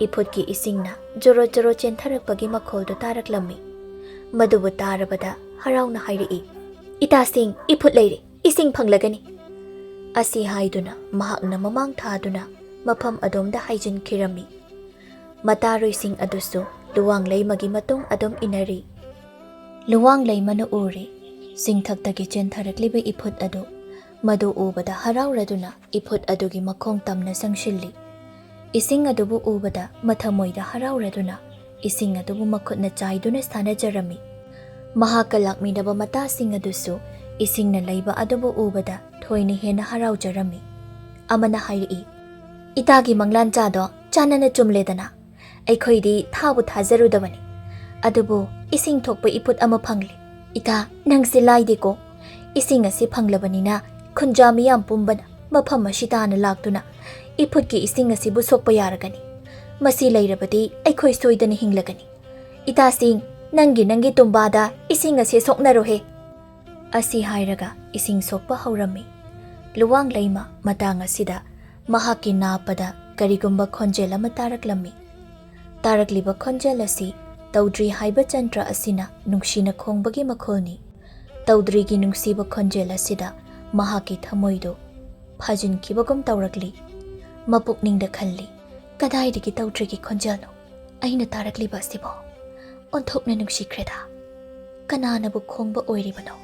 ꯏꯐꯨꯠꯀꯤ ꯏꯁꯤꯡꯅ ꯖꯣꯔꯣ ꯖꯣꯔꯣ ꯆꯦꯟꯊꯔꯛꯄꯒꯤ ꯃꯈꯣꯜꯗꯨ ꯇꯥꯔꯛꯂꯝꯃꯤ꯫ ꯃꯗꯨꯕꯨ ꯇꯥꯔꯕꯗ ꯍꯔꯥꯎꯅ ꯍꯥꯏꯔꯛꯏ, "ꯏꯇꯥꯁꯤꯡ, ꯏꯐꯨꯠ ꯂꯩꯔꯦ, ꯏꯁꯤꯡ ꯐꯪꯂꯒꯅꯤ꯫" ꯑꯁꯤ ꯍꯥꯏꯗꯨꯅ ꯃꯍꯥꯛꯅ ꯃꯃꯥꯡ ꯊꯥꯗꯨꯅ ꯃꯐꯝ ꯑꯗꯣꯝꯗ ꯍꯥꯏꯖꯤꯟꯈꯤꯔꯝꯃꯤ꯫ ꯃꯇꯥꯔꯣꯏꯁꯤꯡ ꯑꯗꯨꯁꯨ ꯂꯨꯋꯥꯡ ꯂꯩꯃꯒꯤ ꯃꯇꯨꯡ ꯑꯗꯨꯝ ꯏꯟꯅꯔꯤ꯫ ꯂꯨꯋꯥꯡ ꯂꯩꯃꯅ ꯎꯔꯤ, ꯆꯤꯡꯊꯛꯇꯒꯤ ꯆꯦꯟꯊꯔꯛꯂꯤꯕ ꯏꯐꯨꯠ ꯑꯗꯨ, ꯃꯗꯨ ꯎꯕꯗ ꯍꯔꯥꯎꯔꯗꯨꯅ ꯏꯐꯨꯠ ꯑꯗꯨꯒꯤ ꯃꯈꯣꯡ ꯇꯝꯅ ꯆꯪꯁꯤꯜꯂꯤ꯫ ꯏꯁꯤꯡ ꯑꯗꯨꯕꯨ ꯎꯕꯗ ꯃꯊꯃꯣꯏꯗ ꯍꯔꯥꯎꯔꯗꯨꯅ ꯏꯁꯤꯡ ꯑꯗꯨꯕꯨ ꯃꯈꯨꯠꯅ ꯆꯥꯏꯗꯨꯅ ꯁꯥꯟꯅꯖꯔꯝꯃꯤ꯫ ꯃꯍꯥꯛꯀ ꯂꯥꯛꯃꯤꯟꯅꯕ ꯃꯇꯥꯁꯤꯡ ꯑꯗꯨꯁꯨ ꯏꯁꯤꯡꯅ ꯂꯩꯕ ꯑꯗꯨꯕꯨ ꯎꯕꯗ ꯊꯣꯏꯅ ꯍꯦꯟꯅ ꯍꯔꯥꯎꯖꯔꯝꯃꯤ꯫ ꯑꯃꯅ ꯍꯥꯏꯔꯛꯏ, "ꯏꯇꯥꯒꯤ ꯃꯪꯂꯥꯟ ꯆꯥꯗꯣ ꯆꯥꯟꯅꯅ ꯆꯨꯝꯂꯦꯗꯅ꯫ ꯑꯩꯈꯣꯏꯗꯤ ꯊꯥꯕꯨ ꯊꯥꯖꯔꯨꯗꯕꯅꯤ꯫ ꯑꯗꯨꯕꯨ ꯏꯁꯤꯡ ꯊꯣꯛꯄ ꯏꯐꯨꯠ ꯑꯃ ꯐꯪꯂꯦ꯫ ꯏꯇꯥ, ꯅꯪꯁꯦ ꯂꯥꯏꯗꯦꯀꯣ꯫ ꯏꯁꯤꯡ ꯑꯁꯤ ꯐꯪꯂꯕꯅꯤꯅ ꯈꯨꯟꯖꯥ ꯃꯤꯌꯥꯝ ꯄꯨꯝꯕꯅ ꯃꯐꯝ ꯑꯁꯤ ꯇꯥꯅ ꯂꯥꯛꯇꯨꯅ ꯏꯐꯨꯠꯀꯤ ꯏꯁꯤꯡ ꯑꯁꯤꯕꯨ ꯁꯣꯛꯄ ꯌꯥꯔꯒꯅꯤ꯫ ꯃꯁꯤ ꯂꯩꯔꯕꯗꯤ ꯑꯩꯈꯣꯏ ꯁꯣꯏꯗꯅ ꯍꯤꯡꯂꯒꯅꯤ꯫ ꯏꯇꯥꯁꯤꯡ, ꯅꯪꯒꯤ ꯅꯪꯒꯤ ꯇꯨꯝꯕꯥꯗ ꯏꯁꯤꯡ ꯑꯁꯤ ꯁꯣꯛꯅꯔꯣꯍꯦ!" ꯑꯁꯤ ꯍꯥꯏꯔꯒ ꯏꯁꯤꯡ ꯁꯣꯛꯄ ꯍꯧꯔꯝꯃꯤ꯫ ꯂꯨꯋꯥꯡ ꯂꯩꯃ ꯃꯇꯥꯡ ꯑꯁꯤꯗ ꯃꯍꯥꯛꯀꯤ ꯅꯥꯄꯗ ꯀꯔꯤꯒꯨꯝꯕ ꯈꯣꯟꯖꯦꯜ ꯑꯃ ꯇꯥꯔꯛꯂꯝꯃꯤ꯫ ꯇꯥꯔꯛꯂꯤꯕ ꯈꯣꯟꯖꯦꯜ ꯑꯁꯤ ꯇꯧꯗ꯭ꯔꯤ ꯍꯥꯏꯕ ꯆꯟꯇ꯭ꯔ ꯑꯁꯤꯅ ꯅꯨꯡꯁꯤꯅ ꯈꯣꯡꯕꯒꯤ ꯃꯈꯣꯜꯅꯤ꯫ ꯇꯧꯗ꯭ꯔꯤꯒꯤ ꯅꯨꯡꯁꯤꯕ ꯈꯣꯟꯖꯦꯜ ꯑꯁꯤꯗ ꯃꯍꯥꯛꯀꯤ ꯊꯃꯣꯏꯗꯨ ꯐꯥꯖꯤꯟꯈꯤꯕꯒꯨꯝ ꯇꯧꯔꯛꯂꯤ꯫ ꯃꯄꯨꯛꯅꯤꯡꯗ ꯈꯜꯂꯤ, "ꯀꯗꯥꯏꯗꯒꯤ ꯇꯧꯗ꯭ꯔꯤꯒꯤ ꯈꯣꯟꯖꯦꯜꯅꯣ ꯑꯩꯅ ꯇꯥꯔꯛꯂꯤꯕ ꯑꯁꯤꯕꯣ? ꯑꯣꯟꯊꯣꯛꯅ ꯅꯨꯡꯁꯤꯈ꯭ꯔꯦꯗ꯫ ꯀꯅꯥꯅꯕꯨ ꯈꯣꯡꯕ ꯑꯣꯏꯔꯤꯕꯅꯣ?"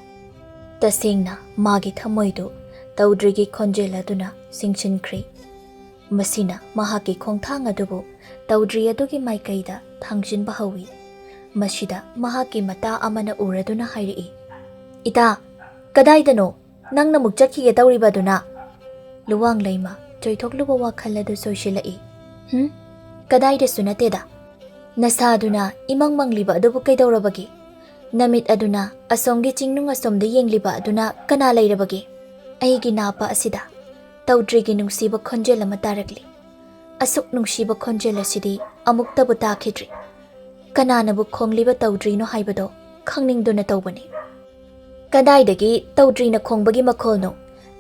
ꯇꯁꯦꯡꯅ ꯃꯥꯒꯤ ꯊꯃꯣꯏꯗꯨ ꯇꯧꯗ꯭ꯔꯤꯒꯤ ꯈꯣꯟꯖꯦꯜ ꯑꯗꯨꯅ ꯁꯤꯡꯁꯤꯟꯈ꯭ꯔꯦ꯫ ꯃꯁꯤꯅ ꯃꯍꯥꯛꯀꯤ ꯈꯣꯡꯊꯥꯡ ꯑꯗꯨꯕꯨ ꯇꯧꯗ꯭ꯔꯤ ꯑꯗꯨꯒꯤ ꯃꯥꯏꯀꯩꯗ ꯊꯥꯡꯖꯤꯟꯕ ꯍꯧꯏ꯫ ꯃꯁꯤꯗ ꯃꯍꯥꯛꯀꯤ ꯃꯇꯥ ꯑꯃꯅ ꯎꯔꯗꯨꯅ ꯍꯥꯏꯔꯛꯏ, "ꯏꯇꯥ, ꯀꯗꯥꯏꯗꯅꯣ? ꯅꯪꯅ ꯑꯃꯨꯛ ꯆꯠꯈꯤꯒꯦ ꯇꯧꯔꯤꯕ ꯑꯗꯨꯅ?" ꯂꯨꯋꯥꯡ ꯂꯩꯃ ꯆꯣꯏꯊꯣꯛꯂꯨꯕ ꯋꯥꯈꯜ ꯑꯗꯨ ꯆꯣꯏꯁꯤꯜꯂꯛꯏ꯫ "ꯍꯨꯝ? ꯀꯗꯥꯏꯗꯁꯨ ꯅꯠꯇꯦꯗ꯫ ꯅꯁꯥꯗꯨꯅ ꯏꯃꯪ ꯃꯪꯂꯤꯕ ꯑꯗꯨꯕꯨ ꯀꯩꯗꯧꯔꯕꯒꯦ? ꯅꯃꯤꯠ ꯑꯗꯨꯅ ꯑꯁꯣꯝꯒꯤ ꯆꯤꯡꯅꯨꯡ ꯑꯁꯣꯝꯗ ꯌꯦꯡꯂꯤꯕ ꯑꯗꯨꯅ ꯀꯅꯥ ꯂꯩꯔꯕꯒꯦ? ꯑꯩꯒꯤ ꯅꯥꯄ ꯑꯁꯤꯗ ꯇꯧꯗ꯭ꯔꯤꯒꯤ ꯅꯨꯡꯁꯤꯕ ꯈꯣꯟꯖꯦꯜ ꯑꯃ ꯇꯥꯔꯛꯂꯤ꯫ ꯑꯁꯨꯛ ꯅꯨꯡꯁꯤꯕ ꯈꯣꯟꯖꯦꯜ ꯑꯁꯤꯗꯤ ꯑꯃꯨꯛꯇꯕꯨ ꯇꯥꯈꯤꯗ꯭ꯔꯤ꯫ ꯀꯅꯥꯅꯕꯨ ꯈꯣꯡꯂꯤꯕ ꯇꯧꯗ꯭ꯔꯤꯅꯣ ꯍꯥꯏꯕꯗꯣ ꯈꯪꯅꯤꯡꯗꯨꯅ ꯇꯧꯕꯅꯤ꯫" "ꯀꯗꯥꯏꯗꯒꯤ ꯇꯧꯗ꯭ꯔꯤꯅ ꯈꯣꯡꯕꯒꯤ ꯃꯈꯣꯜꯅꯣ?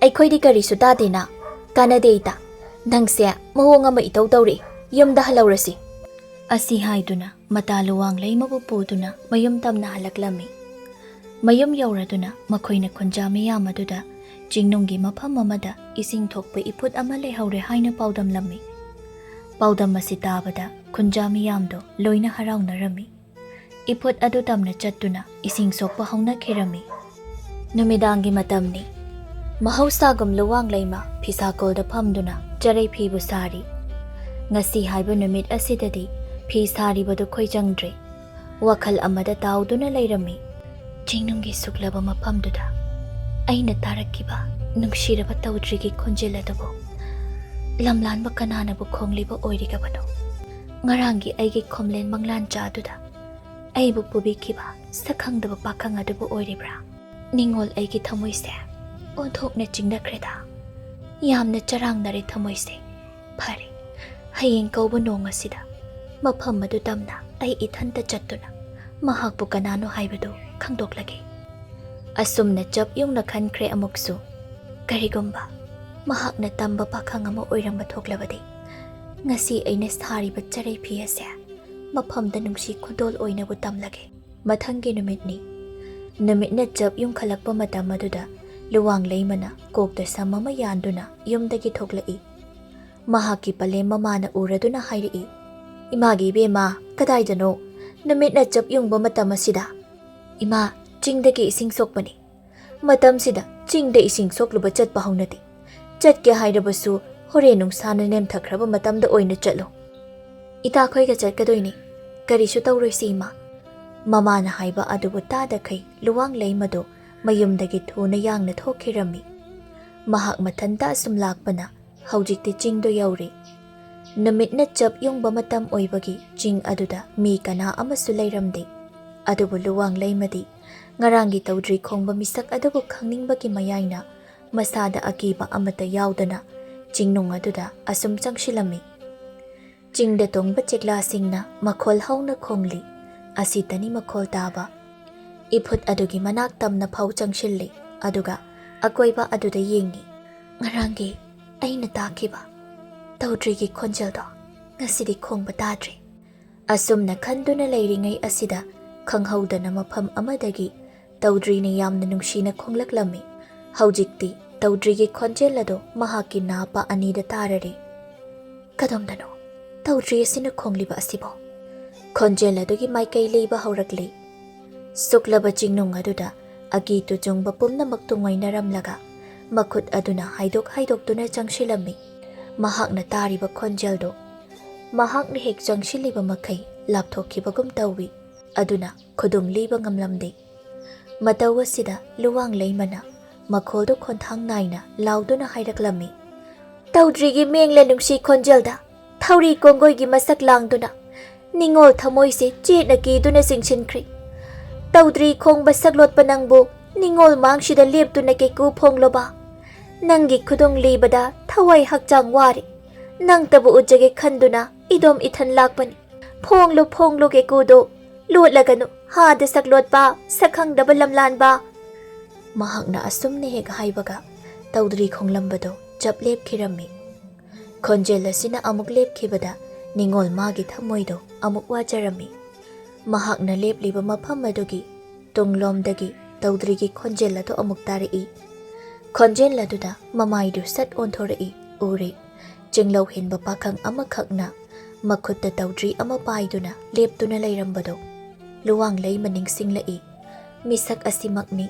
ꯑꯩꯈꯣꯏꯗꯤ ꯀꯔꯤꯁꯨ ꯇꯥꯗꯦꯅ꯫ ꯀꯥꯟꯅꯗꯦ ꯏꯇꯥ꯫ ꯅꯪꯁꯦ ꯃꯑꯣꯡ ꯑꯃ ꯏꯇꯧ ꯇꯧꯔꯤ꯫ ꯌꯨꯝꯗ ꯍꯜꯍꯧꯔꯁꯤ꯫" ꯑꯁꯤ ꯍꯥꯏꯗꯨꯅ ꯃꯇꯥ ꯂꯨꯋꯥꯡ ꯂꯩꯃꯕꯨ ꯄꯨꯗꯨꯅ ꯃꯌꯨꯝ ꯇꯝꯅ ꯍꯜꯂꯛꯂꯝꯃꯤ꯫ ꯃꯌꯨꯝ ꯌꯧꯔꯗꯨꯅ ꯃꯈꯣꯏꯅ ꯈꯨꯟꯖꯥ ꯃꯤꯌꯥꯝ ꯑꯗꯨꯗ ꯆꯤꯡꯅꯨꯡꯒꯤ ꯃꯐꯝ ꯑꯃꯗ ꯏꯁꯤꯡ ꯊꯣꯛꯄ ꯏꯐꯨꯠ ꯑꯃ ꯂꯩꯍꯧꯔꯦ ꯍꯥꯏꯅ ꯄꯥꯎꯗꯝꯂꯝꯃꯤ꯫ ꯄꯥꯎꯗꯝ ꯑꯁꯤ ꯇꯥꯕꯗ ꯈꯨꯟꯖꯥ ꯃꯤꯌꯥꯝꯗꯣ ꯂꯣꯏꯅ ꯍꯔꯥꯎꯅꯔꯝꯃꯤ꯫ ꯏꯐꯨꯠ ꯑꯗꯨ ꯇꯝꯅ ꯆꯠꯇꯨꯅ ꯏꯁꯤꯡ ꯁꯣꯛꯄ ꯍꯧꯅꯈꯤꯔꯝꯃꯤ꯫ ꯅꯨꯃꯤꯗꯥꯡꯒꯤ ꯃꯇꯝꯅꯤ꯫ ꯃꯍꯧꯁꯥꯒꯨꯝ ꯂꯨꯋꯥꯡ ꯂꯩꯃ ꯐꯤꯁꯥꯀꯣꯜꯗ ꯐꯝꯗꯨꯅ ꯆꯔꯩ ꯐꯤꯕꯨ ꯁꯥꯔꯤ꯫ ꯉꯁꯤ ꯍꯥꯏꯕ ꯅꯨꯃꯤꯠ ꯑꯁꯤꯗꯗꯤ ꯐꯤ ꯁꯥꯔꯤꯕꯗꯨ ꯈꯣꯏꯖꯪꯗ꯭ꯔꯦ꯫ ꯋꯥꯈꯜ ꯑꯃꯗ ꯇꯥꯎꯗꯨꯅ ꯂꯩꯔꯝꯃꯤ꯫ ꯆꯤꯡꯅꯨꯡꯒꯤ ꯁꯨꯛꯂꯕ ꯃꯐꯝꯗꯨꯗ ꯑꯩꯅ ꯇꯥꯔꯛꯈꯤꯕ ꯅꯨꯡꯁꯤꯔꯕ ꯇꯧꯗ꯭ꯔꯤꯒꯤ ꯈꯣꯟꯖꯦꯜ ꯑꯗꯨꯕꯨ ꯂꯝꯂꯥꯟꯕ ꯀꯅꯥꯅꯕꯨ ꯈꯣꯡꯂꯤꯕ ꯑꯣꯏꯔꯤꯒꯕꯅꯣ? ꯉꯔꯥꯡꯒꯤ ꯑꯩꯒꯤ ꯈꯣꯝꯂꯦꯟ ꯃꯪꯂꯥꯟꯆꯥ ꯑꯗꯨꯗ ꯑꯩꯕꯨ ꯄꯨꯕꯤꯈꯤꯕ ꯁꯛꯈꯪꯗꯕ ꯄꯥꯈꯪ ꯑꯗꯨꯕꯨ ꯑꯣꯏꯔꯤꯕ꯭ꯔꯥ? ꯅꯤꯡꯉꯣꯜ ꯑꯩꯒꯤ ꯊꯃꯣꯏꯁꯦ ꯑꯣꯟꯊꯣꯛꯅ ꯆꯤꯡꯅꯈ꯭ꯔꯦꯗ꯫ ꯌꯥꯝꯅ ꯆꯔꯥꯡꯅꯔꯦ ꯊꯃꯣꯏꯁꯦ꯫ ꯐꯔꯦ, ꯍꯌꯦꯡ ꯀꯧꯕ ꯅꯣꯡ ꯑꯁꯤꯗ ꯃꯐꯝ ꯑꯗꯨ ꯇꯝꯅ ꯑꯩ ꯏꯊꯟꯇ ꯆꯠꯇꯨꯅ ꯃꯍꯥꯛꯄꯨ ꯀꯅꯥꯅꯣ ꯍꯥꯏꯕꯗꯨ ꯈꯪꯗꯣꯛꯂꯒꯦ꯫ ꯑꯁꯨꯝꯅ ꯆꯞ ꯌꯨꯡꯅ ꯈꯟꯈ꯭ꯔꯦ ꯑꯃꯨꯛꯁꯨ꯫ ꯀꯔꯤꯒꯨꯝꯕ ꯃꯍꯥꯛꯅ ꯇꯝꯕ ꯄꯥꯈꯪ ꯑꯃ ꯑꯣꯏꯔꯝꯕ ꯊꯣꯛꯂꯕꯗꯤ, ꯉꯁꯤ ꯑꯩꯅ ꯁꯥꯔꯤꯕ ꯆꯔꯩ ꯐꯤ ꯑꯁꯦ ꯃꯐꯝꯗ ꯅꯨꯡꯁꯤ ꯈꯨꯗꯣꯜ ꯑꯣꯏꯅꯕꯨ ꯇꯝꯂꯒꯦ꯫ ꯃꯊꯪꯒꯤ ꯅꯨꯃꯤꯠꯅꯤ꯫ ꯅꯨꯃꯤꯠꯅ ꯆꯞ ꯌꯨꯡꯈꯠꯂꯛꯄ ꯃꯇꯝ ꯑꯗꯨꯗ ꯂꯨꯋꯥꯡ ꯂꯩꯃꯅ ꯀꯣꯛꯇ ꯁꯝ ꯑꯃ ꯌꯥꯟꯗꯨꯅ ꯌꯨꯝꯗꯒꯤ ꯊꯣꯛꯂꯛꯏ꯫ ꯃꯍꯥꯛꯀꯤ ꯄꯂꯦꯝ ꯃꯃꯥꯅ ꯎꯔꯗꯨꯅ ꯍꯥꯏꯔꯛꯏ, "ꯏꯃꯥꯒꯤ ꯏꯕꯦꯝꯃ, ꯀꯗꯥꯏꯗꯅꯣ? ꯅꯨꯃꯤꯠꯅ ꯆꯞ ꯌꯨꯡꯕ ꯃꯇꯝ ꯑꯁꯤꯗ?" "ꯏꯃꯥ, ꯆꯤꯡꯗꯒꯤ ꯏꯁꯤꯡ ꯁꯣꯛꯄꯅꯤ꯫ ꯃꯇꯝꯁꯤꯗ ꯆꯤꯡꯗ ꯏꯁꯤꯡ ꯁꯣꯛꯂꯨꯕ ꯆꯠꯄ ꯍꯧꯅꯗꯦ꯫ ꯆꯠꯀꯦ ꯍꯥꯏꯔꯕꯁꯨ ꯍꯣꯔꯦꯟ ꯅꯨꯡꯁꯥꯅ ꯅꯦꯝꯊꯈ꯭ꯔꯕ ꯃꯇꯝꯗ ꯑꯣꯏꯅ ꯆꯠꯂꯨ꯫ ꯏꯇꯥꯈꯣꯏꯒ ꯆꯠꯀꯗꯣꯏꯅꯤ꯫ ꯀꯔꯤꯁꯨ ꯇꯧꯔꯣꯏꯁꯤ, ꯏꯃꯥ꯫" ꯃꯃꯥꯅ ꯍꯥꯏꯕ ꯑꯗꯨꯕꯨ ꯇꯥꯗꯈꯩ ꯂꯨꯋꯥꯡ ꯂꯩꯃꯗꯨ ꯃꯌꯨꯝꯗꯒꯤ ꯊꯨꯅ ꯌꯥꯡꯅ ꯊꯣꯛꯈꯤꯔꯝꯃꯤ꯫ ꯃꯍꯥꯛ ꯃꯊꯟꯇ ꯑꯁꯨꯝ ꯂꯥꯛꯄꯅ ꯍꯧꯖꯤꯛꯇꯤ ꯆꯤꯡꯗꯣ ꯌꯧꯔꯦ꯫ ꯅꯨꯃꯤꯠꯅ ꯆꯞ ꯌꯨꯡꯕ ꯃꯇꯝ ꯑꯣꯏꯕꯒꯤ ꯆꯤꯡ ꯑꯗꯨꯗ ꯃꯤ ꯀꯅꯥ ꯑꯃꯁꯨ ꯂꯩꯔꯝꯗꯦ꯫ ꯑꯗꯨꯕꯨ ꯂꯨꯋꯥꯡ ꯂꯩꯃꯗꯤ ꯉꯔꯥꯡꯒꯤ ꯇꯧꯗ꯭ꯔꯤ ꯈꯣꯡꯕ ꯃꯤꯁꯛ ꯑꯗꯨꯕꯨ ꯈꯪꯅꯤꯡꯕꯒꯤ ꯃꯌꯥꯏꯅ ꯃꯁꯥꯗ ꯑꯀꯤꯕ ꯑꯃꯠꯇ ꯌꯥꯎꯗꯅ ꯆꯤꯡꯅꯨꯡ ꯑꯗꯨꯗ ꯑꯁꯨꯝ ꯆꯪꯁꯤꯜꯂꯝꯃꯤ꯫ ꯆꯤꯡꯗ ꯇꯣꯡꯕ ꯆꯦꯛꯂꯥꯁꯤꯡꯅ ꯃꯈꯣꯜ ꯍꯧꯅ ꯈꯣꯡꯂꯤ꯫ ꯑꯁꯤꯇꯅꯤ ꯃꯈꯣꯜ ꯇꯥꯕ꯫ ꯏꯐꯨꯠ ꯑꯗꯨꯒꯤ ꯃꯅꯥꯛ ꯇꯝꯅ ꯐꯥꯎ ꯆꯪꯁꯤꯜꯂꯤ, ꯑꯗꯨꯒ ꯑꯀꯣꯏꯕ ꯑꯗꯨꯗ ꯌꯦꯡꯉꯤ꯫ ꯉꯔꯥꯡꯒꯤ ꯑꯩꯅ ꯇꯥꯈꯤꯕ ꯇꯧꯗ꯭ꯔꯤꯒꯤ ꯈꯣꯟꯖꯦꯜꯗꯣ ꯉꯁꯤꯗꯤ ꯈꯣꯡꯕ ꯇꯥꯗ꯭ꯔꯦ꯫ ꯑꯁꯨꯝꯅ ꯈꯟꯗꯨꯅ ꯂꯩꯔꯤꯉꯩ ꯑꯁꯤꯗ ꯈꯪꯍꯧꯗꯅ ꯃꯐꯝ ꯑꯃꯗꯒꯤ ꯇꯧꯗ꯭ꯔꯤꯅ ꯌꯥꯝꯅ ꯅꯨꯡꯁꯤꯅ ꯈꯣꯡꯂꯛꯂꯝꯃꯤ꯫ ꯍꯧꯖꯤꯛꯇꯤ ꯇꯧꯗ꯭ꯔꯤꯒꯤ ꯈꯣꯟꯖꯦꯜ ꯑꯗꯨ ꯃꯍꯥꯛꯀꯤ ꯅꯥꯄꯥ ꯑꯅꯤꯗ ꯇꯥꯔꯔꯦ꯫ ꯀꯗꯣꯝꯗꯅꯣ ꯇꯧꯗ꯭ꯔꯤ ꯑꯁꯤꯅ ꯈꯣꯡꯂꯤꯕ ꯑꯁꯤꯕꯣ? ꯈꯣꯟꯖꯦꯜ ꯑꯗꯨꯒꯤ ꯃꯥꯏꯀꯩ ꯂꯤꯕ ꯍꯧꯔꯛꯂꯤ꯫ ꯁꯨꯛꯂꯕ ꯆꯤꯡꯅꯨꯡ ꯑꯗꯨꯗ ꯑꯀꯤ ꯇꯨꯖꯨꯡꯕ ꯄꯨꯝꯅꯃꯛ ꯇꯨꯡꯑꯣꯏꯅꯔꯝꯂꯒ ꯃꯈꯨꯠ ꯑꯗꯨꯅ ꯍꯥꯏꯗꯣꯛ ꯍꯥꯏꯗꯣꯛꯇꯨꯅ ꯆꯪꯁꯤꯜꯂꯝꯃꯤ꯫ ꯃꯍꯥꯛꯅ ꯇꯥꯔꯤꯕ ꯈꯣꯟꯖꯦꯜꯗꯨ ꯃꯍꯥꯛꯅ ꯍꯦꯛ ꯆꯪꯁꯤꯜꯂꯤꯕ ꯃꯈꯩ ꯂꯥꯞꯊꯣꯛꯈꯤꯕꯒꯨꯝ ꯇꯧꯏ꯫ ꯑꯗꯨꯅ ꯈꯨꯗꯨꯝ ꯂꯤꯕ ꯉꯝꯂꯝꯗꯦ꯫ ꯃꯇꯧ ꯑꯁꯤꯗ ꯂꯨꯋꯥꯡ ꯂꯩꯃꯅ ꯃꯈꯣꯜꯗꯨ ꯈꯣꯟꯊꯥꯡ ꯅꯥꯏꯅ ꯂꯥꯎꯗꯨꯅ ꯍꯥꯏꯔꯛꯂꯝꯃꯤ, "ꯇꯧꯗ꯭ꯔꯤꯒꯤ ꯃꯦꯡꯂ ꯅꯨꯡꯁꯤ ꯈꯣꯟꯖꯦꯜꯗ ꯊꯧꯔꯤ ꯀꯣꯡꯒꯣꯏꯒꯤ ꯃꯁꯛ ꯂꯥꯡꯗꯨꯅ ꯅꯤꯡꯉꯣꯜ ꯊꯃꯣꯏꯁꯦ ꯆꯦꯠꯅ ꯀꯤꯗꯨꯅ ꯆꯤꯡꯁꯤꯟꯈ꯭ꯔꯦ꯫ ꯇꯧꯗ꯭ꯔꯤ ꯈꯣꯡꯕ ꯁꯛꯂꯣꯠꯄ ꯅꯪꯕꯨ ꯅꯤꯡꯉꯣꯜ ꯃꯥꯡꯁꯤꯗ ꯂꯦꯞꯇꯨꯅ ꯀꯦꯀꯨ ꯐꯣꯡꯂꯣꯕ꯫ ꯅꯪꯒꯤ ꯈꯨꯗꯣꯡ ꯂꯤꯕꯗ ꯊꯋꯥꯏ ꯍꯛꯆꯥꯡ ꯋꯥꯔꯦ꯫ ꯅꯪꯇꯕꯨ ꯎꯠꯆꯒꯦ ꯈꯟꯗꯨꯅ ꯏꯗꯣꯝ ꯏꯊꯟ ꯂꯥꯛꯄꯅꯤ꯫ ꯐꯣꯡꯂꯨ, ꯐꯣꯡꯂꯨ ꯀꯦꯀꯨꯗꯣ, ꯂꯣꯠꯂꯒꯅꯨ, ꯍꯥꯗ ꯁꯛꯂꯣꯠꯄ, ꯁꯛꯈꯪꯗꯕ ꯂꯝꯂꯥꯟꯕ꯫" ꯃꯍꯥꯛꯅ ꯑꯁꯨꯝꯅ ꯍꯦꯛ ꯍꯥꯏꯕꯒ ꯇꯧꯗ꯭ꯔꯤ ꯈꯣꯡꯂꯝꯕꯗꯣ ꯆꯞ ꯂꯦꯞꯈꯤꯔꯝꯃꯤ꯫ ꯈꯣꯟꯖꯦꯜ ꯑꯁꯤꯅ ꯑꯃꯨꯛ ꯂꯦꯞꯈꯤꯕꯗ ꯅꯤꯡꯉꯣꯜ ꯃꯥꯒꯤ ꯊꯃꯣꯏꯗꯣ ꯑꯃꯨꯛ ꯋꯥꯖꯔꯝꯃꯤ꯫ ꯃꯍꯥꯛꯅ ꯂꯦꯞꯂꯤꯕ ꯃꯐꯝ ꯑꯗꯨꯒꯤ ꯇꯨꯡꯂꯣꯝꯗꯒꯤ ꯇꯧꯗ꯭ꯔꯤꯒꯤ ꯈꯣꯟꯖꯦꯜ ꯑꯗꯨ ꯑꯃꯨꯛ ꯇꯥꯔꯛꯏ꯫ ꯈꯣꯟꯖꯦꯜ ꯑꯗꯨꯗ ꯃꯃꯥꯏꯗꯨ ꯁꯠ ꯑꯣꯟꯊꯣꯔꯛꯏ꯫ ꯎꯔꯦ, ꯆꯤꯡꯂꯧ ꯍꯦꯟꯕ ꯄꯥꯈꯪ ꯑꯃꯈꯛꯅ ꯃꯈꯨꯠꯇ ꯇꯧꯗ꯭ꯔꯤ ꯑꯃ ꯄꯥꯏꯗꯨꯅ ꯂꯦꯞꯇꯨꯅ ꯂꯩꯔꯝꯕꯗꯣ꯫ ꯂꯨꯋꯥꯡ ꯂꯩꯃ ꯅꯤꯡꯁꯤꯡꯂꯛꯏ꯫ ꯃꯤꯁꯛ ꯑꯁꯤꯃꯛꯅꯤ꯫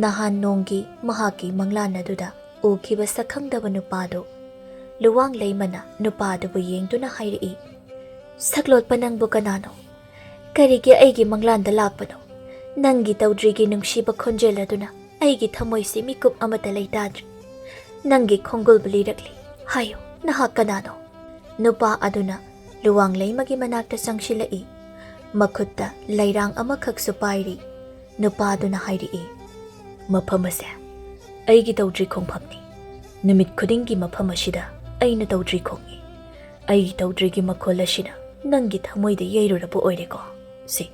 ꯅꯍꯥꯟ ꯅꯣꯡꯒꯤ ꯃꯍꯥꯛꯀꯤ ꯃꯪꯂꯥꯟ ꯑꯗꯨꯗ ꯎꯈꯤꯕ ꯁꯛꯈꯪꯗꯕ ꯅꯨꯄꯥꯗꯨ꯫ ꯂꯨꯋꯥꯡ ꯂꯩꯃꯅ ꯅꯨꯄꯥꯗꯨꯕꯨ ꯌꯦꯡꯗꯨꯅ ꯍꯥꯏꯔꯛꯏ, "ꯁꯛꯂꯣꯠꯄ ꯅꯪꯕꯨ ꯀꯅꯥꯅꯣ? ꯀꯔꯤꯒꯤ ꯑꯩꯒꯤ ꯃꯪꯂꯥꯟꯗ ꯂꯥꯛꯄꯅꯣ? ꯅꯪꯒꯤ ꯇꯧꯗ꯭ꯔꯤꯒꯤ ꯅꯨꯡꯁꯤꯕ ꯈꯣꯟꯖꯦꯜ ꯑꯗꯨꯅ ꯑꯩꯒꯤ ꯊꯃꯣꯏꯁꯤ ꯃꯤꯀꯨꯞ ꯑꯃꯠꯇ ꯂꯩꯇꯥꯗ꯭ꯔꯦ꯫ ꯅꯪꯒꯤ ꯈꯣꯡꯒꯨꯜꯕꯨ ꯂꯤꯔꯛꯂꯤ꯫ ꯍꯥꯏꯌꯨ, ꯅꯍꯥꯛ ꯀꯅꯥꯅꯣ?" ꯅꯨꯄꯥ ꯑꯗꯨꯅ ꯂꯨꯋꯥꯡ ꯂꯩꯃꯒꯤ ꯃꯅꯥꯛꯇ ꯆꯪꯁꯤꯜꯂꯛꯏ꯫ ꯃꯈꯨꯠꯇ ꯂꯩꯔꯥꯡ ꯑꯃꯈꯛꯁꯨ ꯄꯥꯏꯔꯤ꯫ ꯅꯨꯄꯥꯗꯨꯅ ꯍꯥꯏꯔꯛꯏ, "ꯃꯐꯝ ꯑꯁꯦ ꯑꯩꯒꯤ ꯇꯧꯗ꯭ꯔꯤ ꯈꯣꯡꯐꯝꯅꯤ꯫ ꯅꯨꯃꯤꯠ ꯈꯨꯗꯤꯡꯒꯤ ꯃꯐꯝ ꯑꯁꯤꯗ ꯑꯩꯅ ꯇꯧꯗ꯭ꯔꯤ ꯈꯣꯡꯏ꯫ ꯑꯩꯒꯤ ꯇꯧꯗ꯭ꯔꯤꯒꯤ ꯃꯈꯣꯜ ꯑꯁꯤꯅ ꯅꯪꯒꯤ ꯊꯃꯣꯏꯗ ꯌꯩꯔꯨꯔꯕ ꯑꯣꯏꯔꯦꯀꯣ꯫ ꯁꯤ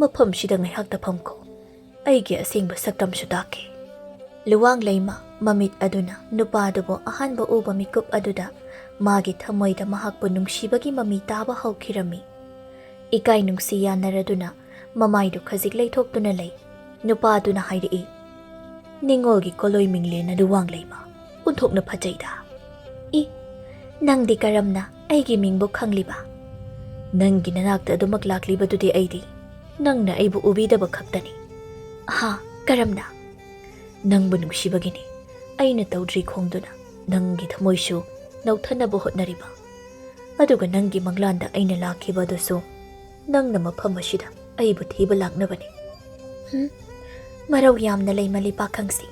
ꯃꯐꯝꯁꯤꯗ ꯉꯥꯏꯍꯥꯛꯇ ꯐꯝꯈꯣ꯫ ꯑꯩꯒꯤ ꯑꯁꯦꯡꯕ ꯁꯛꯇꯝꯁꯨ ꯇꯥꯛꯀꯦ꯫" ꯂꯨꯋꯥꯡ ꯂꯩꯃ ꯃꯃꯤꯠ ꯑꯗꯨꯅ ꯅꯨꯄꯥꯗꯨꯕꯨ ꯑꯍꯥꯟꯕ ꯎꯕ ꯃꯤꯀꯨꯞ ꯑꯗꯨꯗ ꯃꯥꯒꯤ ꯊꯃꯣꯏꯗ ꯃꯍꯥꯛꯄꯨ ꯅꯨꯡꯁꯤꯕꯒꯤ ꯃꯃꯤ ꯇꯥꯕ ꯍꯧꯈꯤꯔꯝꯃꯤ꯫ ꯏꯀꯥꯏ ꯅꯨꯡꯁꯤ ꯌꯥꯅꯔꯗꯨꯅ ꯃꯃꯥꯏꯗꯨ ꯈꯖꯤꯛ ꯂꯩꯊꯣꯛꯇꯨꯅ ꯂꯩ꯫ ꯅꯨꯄꯥꯗꯨꯅ ꯍꯥꯏꯔꯛꯏ, "ꯅꯤꯡꯉꯣꯜꯒꯤ ꯀꯣꯂꯣꯏ ꯃꯤꯡꯂꯦꯟ ꯑꯗꯨ ꯋꯥꯡꯂꯩꯃ ꯑꯣꯟꯊꯣꯛꯅ ꯐꯖꯩꯗ꯫ ꯏ, ꯅꯪꯗꯤ ꯀꯔꯝꯅ ꯑꯩꯒꯤ ꯃꯤꯡꯕꯨ ꯈꯪꯂꯤꯕ? ꯅꯪꯒꯤ ꯅꯅꯥꯛꯇ ꯑꯗꯨꯃꯛ ꯂꯥꯛꯂꯤꯕꯗꯨꯗꯤ ꯑꯩꯗꯤ ꯅꯪꯅ ꯑꯩꯕꯨ ꯎꯕꯤꯗꯕ ꯈꯛꯇꯅꯤ꯫" "ꯑꯍꯥ, "ꯀꯔꯝꯅ?" "ꯅꯪꯕꯨ ꯅꯨꯡꯁꯤꯕꯒꯤꯅꯤ ꯑꯩꯅ ꯇꯧꯗ꯭ꯔꯤ ꯈꯣꯡꯗꯨꯅ ꯅꯪꯒꯤ ꯊꯃꯣꯏꯁꯨ ꯅꯧꯊꯅꯕ ꯍꯣꯠꯅꯔꯤꯕ꯫ ꯑꯗꯨꯒ ꯅꯪꯒꯤ ꯃꯪꯂꯥꯟꯗ ꯑꯩꯅ ꯂꯥꯛꯈꯤꯕ ꯑꯗꯨꯁꯨ ꯅꯪꯅ ꯃꯐꯝ ꯑꯁꯤꯗ ꯑꯩꯕꯨ ꯊꯤꯕ ꯂꯥꯛꯅꯕꯅꯤ꯫ ꯍꯨꯝ, ꯃꯔꯧ ꯌꯥꯝꯅ ꯂꯩꯃꯜꯂꯤ ꯄꯥꯈꯪꯁꯤ꯫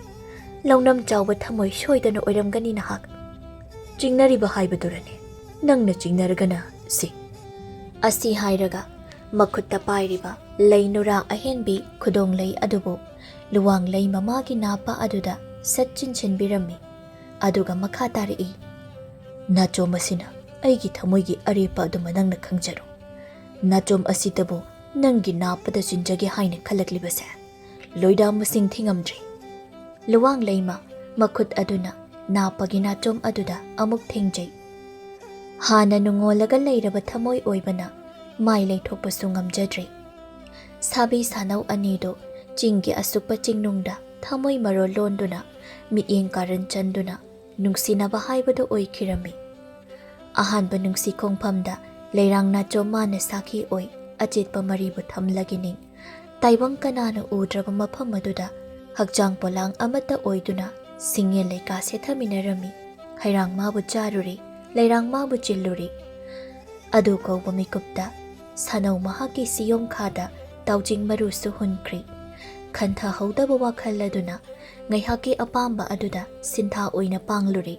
ꯂꯧꯅꯝ ꯆꯥꯎꯕ ꯊꯃꯣꯏ ꯁꯣꯏꯗꯅ ꯑꯣꯏꯔꯝꯒꯅꯤ ꯅꯍꯥꯛ꯫ ꯆꯤꯡꯅꯔꯤꯕ ꯍꯥꯏꯕꯗꯨꯔꯅꯦ? ꯅꯪꯅ ꯆꯤꯡꯅꯔꯒꯅ ꯁꯤ꯫" ꯑꯁꯤ ꯍꯥꯏꯔꯒ ꯃꯈꯨꯠꯇ ꯄꯥꯏꯔꯤꯕ ꯂꯩ ꯅꯨꯔꯥ ꯑꯍꯦꯟꯕꯤ ꯈꯨꯗꯣꯡꯂꯩ ꯑꯗꯨꯕꯨ ꯂꯨꯋꯥꯡꯂꯩ ꯃꯃꯥꯒꯤ ꯅꯥꯞꯄ ꯑꯗꯨꯗ ꯁꯠ ꯆꯤꯟꯁꯤꯟꯕꯤꯔꯝꯃꯤ꯫ ꯑꯗꯨꯒ ꯃꯈꯥ ꯇꯥꯔꯛꯏ, "ꯅꯥꯆꯣꯝ ꯑꯁꯤꯅ ꯑꯩꯒꯤ ꯊꯃꯣꯏꯒꯤ ꯑꯔꯦꯞꯄ ꯑꯗꯨꯃ ꯅꯪꯅ ꯈꯪꯖꯔꯣ꯫ ꯅꯥꯆꯣꯝ ꯑꯁꯤꯗꯕꯨ ꯅꯪꯒꯤ ꯅꯥꯞꯄꯗ ꯆꯤꯟꯖꯒꯦ ꯍꯥꯏꯅ ꯈꯜꯂꯛꯂꯤꯕꯁꯦ ꯂꯣꯏꯗꯥ ꯃꯁꯤꯡ ꯊꯤꯉꯝꯗ꯭ꯔꯦ꯫" ꯂꯨꯋꯥꯡ ꯂꯩꯃ ꯃꯈꯨꯠ ꯑꯗꯨꯅ ꯅꯥꯞꯄꯒꯤ ꯅꯥꯆꯣꯝ ꯑꯗꯨꯗ ꯑꯃꯨꯛ ꯊꯦꯡꯖꯩ꯫ ꯍꯥꯟꯅ ꯅꯨꯡꯉꯣꯜꯂꯒ ꯂꯩꯔꯕ ꯊꯃꯣꯏ ꯑꯣꯏꯕꯅ ꯃꯥꯏ ꯂꯩꯊꯣꯛꯄꯁꯨ ꯉꯝꯖꯗ꯭ꯔꯦ꯫ ꯁꯥꯕꯤ ꯁꯥꯅꯧ ꯑꯅꯤꯗꯨ ꯆꯤꯡꯒꯤ ꯑꯁꯨꯛꯄ ꯆꯤꯡꯅꯨꯡꯗ ꯊꯃꯣꯏ ꯃꯔꯣꯜ ꯂꯣꯟꯗꯨꯅ ꯃꯤꯠꯌꯦꯡ ꯀꯥꯔꯟ ꯆꯟꯗꯨꯅ ꯅꯨꯡꯁꯤꯅꯕ ꯍꯥꯏꯕꯗꯨ ꯑꯣꯏꯈꯤꯔꯝꯃꯤ꯫ ꯑꯍꯥꯟꯕ ꯅꯨꯡꯁꯤ ꯈꯣꯡꯐꯝꯗ ꯂꯩꯔꯥꯡ ꯅꯥꯆꯣꯝ ꯃꯥꯅ ꯁꯥꯈꯤ ꯑꯣꯏ ꯑꯆꯦꯠꯄ ꯃꯔꯤꯕꯨ ꯊꯝꯂꯒꯤꯅꯤ꯫ ꯇꯥꯏꯕꯪ ꯀꯅꯥꯅ ꯎꯗ꯭ꯔꯕ ꯃꯐꯝ ꯑꯗꯨꯗ ꯍꯛꯆꯥꯡ ꯄꯣꯂꯥꯡ ꯑꯃꯠꯇ ꯑꯣꯏꯗꯨꯅ ꯁꯤꯡꯉꯦꯟ ꯂꯩꯀꯥ ꯁꯦꯠꯊꯃꯤꯟꯅꯔꯝꯃꯤ, ꯍꯩꯔꯥꯡ ꯃꯥꯕꯨ ꯆꯥꯔꯨꯔꯤ, ꯂꯩꯔꯥꯡ ꯃꯥꯕꯨ ꯆꯤꯜꯂꯨꯔꯤ꯫ ꯑꯗꯨ ꯀꯧꯕ ꯃꯤꯀꯨꯞꯇ ꯁꯥꯅꯧ ꯃꯍꯥꯛꯀꯤ ꯁꯤꯌꯣꯝꯈꯥꯗ ꯇꯥꯎꯖꯤꯡ ꯃꯔꯨꯁꯨ ꯍꯨꯟꯈ꯭ꯔꯤ꯫ ꯈꯟꯊꯍꯧꯗꯕ ꯋꯥꯈꯜ ꯑꯗꯨꯅ ꯉꯥꯏꯍꯥꯛꯀꯤ ꯑꯄꯥꯝꯕ ꯑꯗꯨꯗ ꯁꯤꯟꯊꯥ ꯑꯣꯏꯅ ꯄꯥꯡꯂꯨꯔꯤ꯫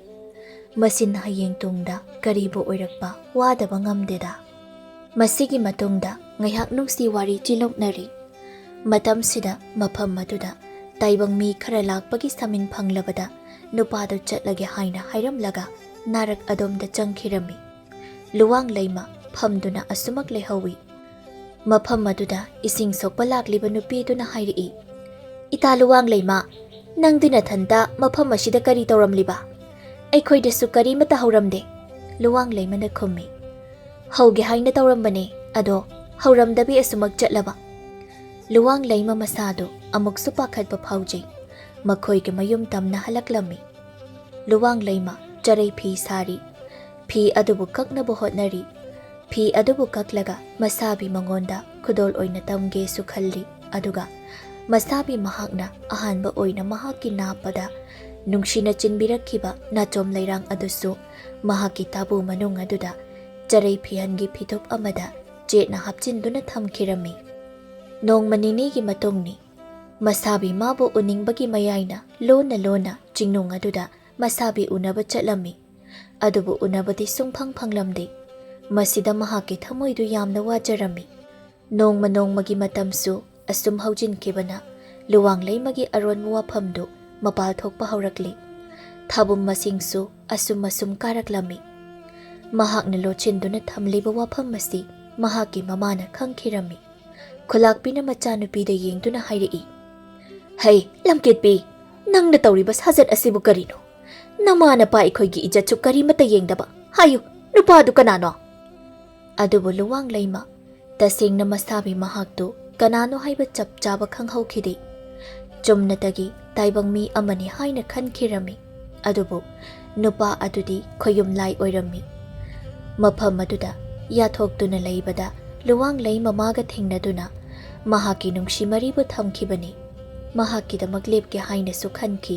ꯃꯁꯤꯅ ꯍꯌꯦꯡ ꯇꯨꯡꯗ ꯀꯔꯤꯕꯨ ꯑꯣꯏꯔꯛꯄ ꯋꯥꯗꯕ ꯉꯝꯗꯦꯗ꯫ ꯃꯁꯤꯒꯤ ꯃꯇꯨꯡꯗ ꯉꯥꯏꯍꯥꯛ ꯅꯨꯡꯁꯤ ꯋꯥꯔꯤ ꯆꯤꯂꯣꯛꯅꯔꯤ꯫ ꯃꯇꯝꯁꯤꯗ ꯃꯐꯝ ꯑꯗꯨꯗ ꯇꯥꯏꯕꯪ ꯃꯤ ꯈꯔ ꯂꯥꯛꯄꯒꯤ ꯁꯃꯤꯟ ꯐꯪꯂꯕꯗ ꯅꯨꯄꯥꯗꯨ ꯆꯠꯂꯒꯦ ꯍꯥꯏꯅ ꯍꯥꯏꯔꯝꯂꯒ ꯅꯥꯔꯛ ꯑꯗꯣꯝꯗ ꯆꯪꯈꯤꯔꯝꯃꯤ꯫ ꯂꯨꯋꯥꯡ ꯂꯩꯃ ꯐꯝꯗꯨꯅ ꯑꯁꯨꯃꯛ ꯂꯩꯍꯧꯏ꯫ ꯃꯐꯝ ꯑꯗꯨꯗ ꯏꯁꯤꯡ ꯁꯣꯛꯄ ꯂꯥꯛꯂꯤꯕ ꯅꯨꯄꯤꯗꯨꯅ ꯍꯥꯏꯔꯛꯏ, "ꯏꯇꯥ ꯂꯨꯋꯥꯡ ꯂꯩꯃ, ꯅꯪꯗꯤ ꯅꯊꯟꯇ ꯃꯐꯝ ꯑꯁꯤꯗ ꯀꯔꯤ ꯇꯧꯔꯝꯂꯤꯕ? ꯑꯩꯈꯣꯏꯗꯁꯨ ꯀꯔꯤꯃꯠꯇ ꯍꯧꯔꯝꯗꯦ꯫" ꯂꯨꯋꯥꯡ ꯂꯩꯃꯅ ꯈꯨꯝꯃꯤ, "ꯍꯧꯒꯦ ꯍꯥꯏꯅ ꯇꯧꯔꯝꯕꯅꯦ, ꯑꯗꯣ ꯍꯧꯔꯝꯗꯕꯤ ꯑꯁꯨꯃꯛ ꯆꯠꯂꯕ?" ꯂꯨꯋꯥꯡ ꯂꯩꯃ ꯃꯁꯥꯗꯨ ꯑꯃꯨꯛꯁꯨ ꯄꯥꯈꯠꯄ ꯐꯥꯎꯖꯩ꯫ ꯃꯈꯣꯏꯒꯤ ꯃꯌꯨꯝ ꯇꯝꯅ ꯍꯜꯂꯛꯂꯝꯃꯤ꯫ ꯂꯨꯋꯥꯡ ꯂꯩꯃ ꯆꯔꯩ ꯐꯤ ꯁꯥꯔꯤ꯫ ꯐꯤ ꯑꯗꯨꯕꯨ ꯀꯛꯅꯕ ꯍꯣꯠꯅꯔꯤ꯫ ꯐꯤ ꯑꯗꯨꯕꯨ ꯀꯛꯂꯒ ꯃꯁꯥꯕꯤ ꯃꯉꯣꯟꯗ ꯈꯨꯗꯣꯜ ꯑꯣꯏꯅ ꯇꯝꯒꯦꯁꯨ ꯈꯜꯂꯤ꯫ ꯑꯗꯨꯒ ꯃꯁꯥꯕꯤ ꯃꯍꯥꯛꯅ ꯑꯍꯥꯟꯕ ꯑꯣꯏꯅ ꯃꯍꯥꯛꯀꯤ ꯅꯥꯞꯄꯗ ꯅꯨꯡꯁꯤꯅ ꯆꯤꯟꯕꯤꯔꯛꯈꯤꯕ ꯅꯥꯆꯣꯝ ꯂꯩꯔꯥꯡ ꯑꯗꯨꯁꯨ ꯃꯍꯥꯛꯀꯤ ꯇꯥꯕꯨ ꯃꯅꯨꯡ ꯑꯗꯨꯗ ꯆꯔꯩ ꯐꯤꯍꯟꯒꯤ ꯐꯤꯗꯨꯞ ꯑꯃꯗ ꯆꯦꯠꯅ ꯍꯥꯞꯆꯤꯟꯗꯨꯅ ꯊꯝꯈꯤꯔꯝꯃꯤ꯫ ꯅꯣꯡꯃ ꯅꯤꯅꯤꯒꯤ ꯃꯇꯨꯡꯅꯤ꯫ ꯃꯁꯥꯕꯤ ꯃꯥꯕꯨ ꯎꯅꯤꯡꯕꯒꯤ ꯃꯌꯥꯏꯅ ꯂꯣꯟꯅ ꯂꯣꯟꯅ ꯆꯤꯡꯅꯨꯡ ꯑꯗꯨꯗ ꯃꯁꯥꯕꯤ ꯎꯅꯕ ꯆꯠꯂꯝꯃꯤ꯫ ꯑꯗꯨꯕꯨ ꯎꯅꯕꯗꯤ ꯁꯨꯡꯐꯪ ꯐꯪꯂꯝꯗꯦ꯫ ꯃꯁꯤꯗ ꯃꯍꯥꯛꯀꯤ ꯊꯃꯣꯏꯗꯨ ꯌꯥꯝꯅ ꯋꯥꯖꯔꯝꯃꯤ꯫ ꯅꯣꯡꯃ ꯅꯣꯡꯃꯒꯤ ꯃꯇꯝꯁꯨ ꯑꯁꯨꯝ ꯍꯧꯖꯤꯟꯈꯤꯕꯅ ꯂꯨꯋꯥꯡ ꯂꯩꯃꯒꯤ ꯑꯔꯣꯟꯕ ꯋꯥꯐꯝꯗꯨ ꯃꯄꯥꯜ ꯊꯣꯛꯄ ꯍꯧꯔꯛꯂꯤ꯫ ꯊꯥꯕꯨꯝ ꯃꯁꯤꯡꯁꯨ ꯑꯁꯨꯝ ꯑꯁꯨꯝ ꯀꯥꯔꯛꯂꯝꯃꯤ꯫ ꯃꯍꯥꯛꯅ ꯂꯣꯠꯁꯤꯟꯗꯨꯅ ꯊꯝꯂꯤꯕ ꯋꯥꯐꯝ ꯑꯁꯤ ꯃꯍꯥꯛꯀꯤ ꯃꯃꯥꯅ ꯈꯪꯈꯤꯔꯝꯃꯤ꯫ ꯈꯨꯂꯥꯛꯄꯤꯅ ꯃꯆꯥꯅꯨꯄꯤꯗ ꯌꯦꯡꯗꯨꯅ ꯍꯥꯏꯔꯛꯏ, "ꯍꯩ, ꯂꯝꯀꯦꯠꯄꯤ, ꯅꯪꯅ ꯇꯧꯔꯤꯕ ꯁꯥꯖꯠ ꯑꯁꯤꯕꯨ ꯀꯔꯤꯅꯣ? ꯅꯃꯥ ꯅꯄꯥ ꯑꯩꯈꯣꯏꯒꯤ ꯏꯖꯠꯁꯨ ꯀꯔꯤꯃꯠꯇ ꯌꯦꯡꯗꯕ꯫ ꯍꯥꯏꯌꯨ, ꯅꯨꯄꯥꯗꯨ ꯀꯅꯥꯅꯣ?" ꯑꯗꯨꯕꯨ ꯂꯨꯋꯥꯡ ꯂꯩꯃ ꯇꯁꯦꯡꯅ ꯃꯁꯥꯕꯤ ꯃꯍꯥꯛꯇꯨ ꯀꯅꯥꯅꯣ ꯍꯥꯏꯕ ꯆꯞ ꯆꯥꯕ ꯈꯪꯍꯧꯈꯤꯗꯦ꯫ ꯆꯨꯝꯅꯇꯒꯤ ꯇꯥꯏꯕꯪ ꯃꯤ ꯑꯃꯅꯤ ꯍꯥꯏꯅ ꯈꯟꯈꯤꯔꯝꯃꯤ꯫ ꯑꯗꯨꯕꯨ ꯅꯨꯄꯥ ꯑꯗꯨꯗꯤ ꯈꯣꯌꯨꯝ ꯂꯥꯏ ꯑꯣꯏꯔꯝꯃꯤ꯫ ꯃꯐꯝ ꯑꯗꯨꯗ ꯌꯥꯊꯣꯛꯇꯨꯅ ꯂꯩꯕꯗ ꯂꯨꯋꯥꯡ ꯂꯩꯃ ꯃꯥꯒ ꯊꯦꯡꯅꯗꯨꯅ ꯃꯍꯥꯛꯀꯤ ꯅꯨꯡꯁꯤ ꯃꯔꯤꯕꯨ ꯊꯝꯈꯤꯕꯅꯤ꯫ ꯃꯍꯥꯛꯀꯤꯗꯃꯛ ꯂꯦꯞꯀꯦ ꯍꯥꯏꯅꯁꯨ ꯈꯟꯈꯤ꯫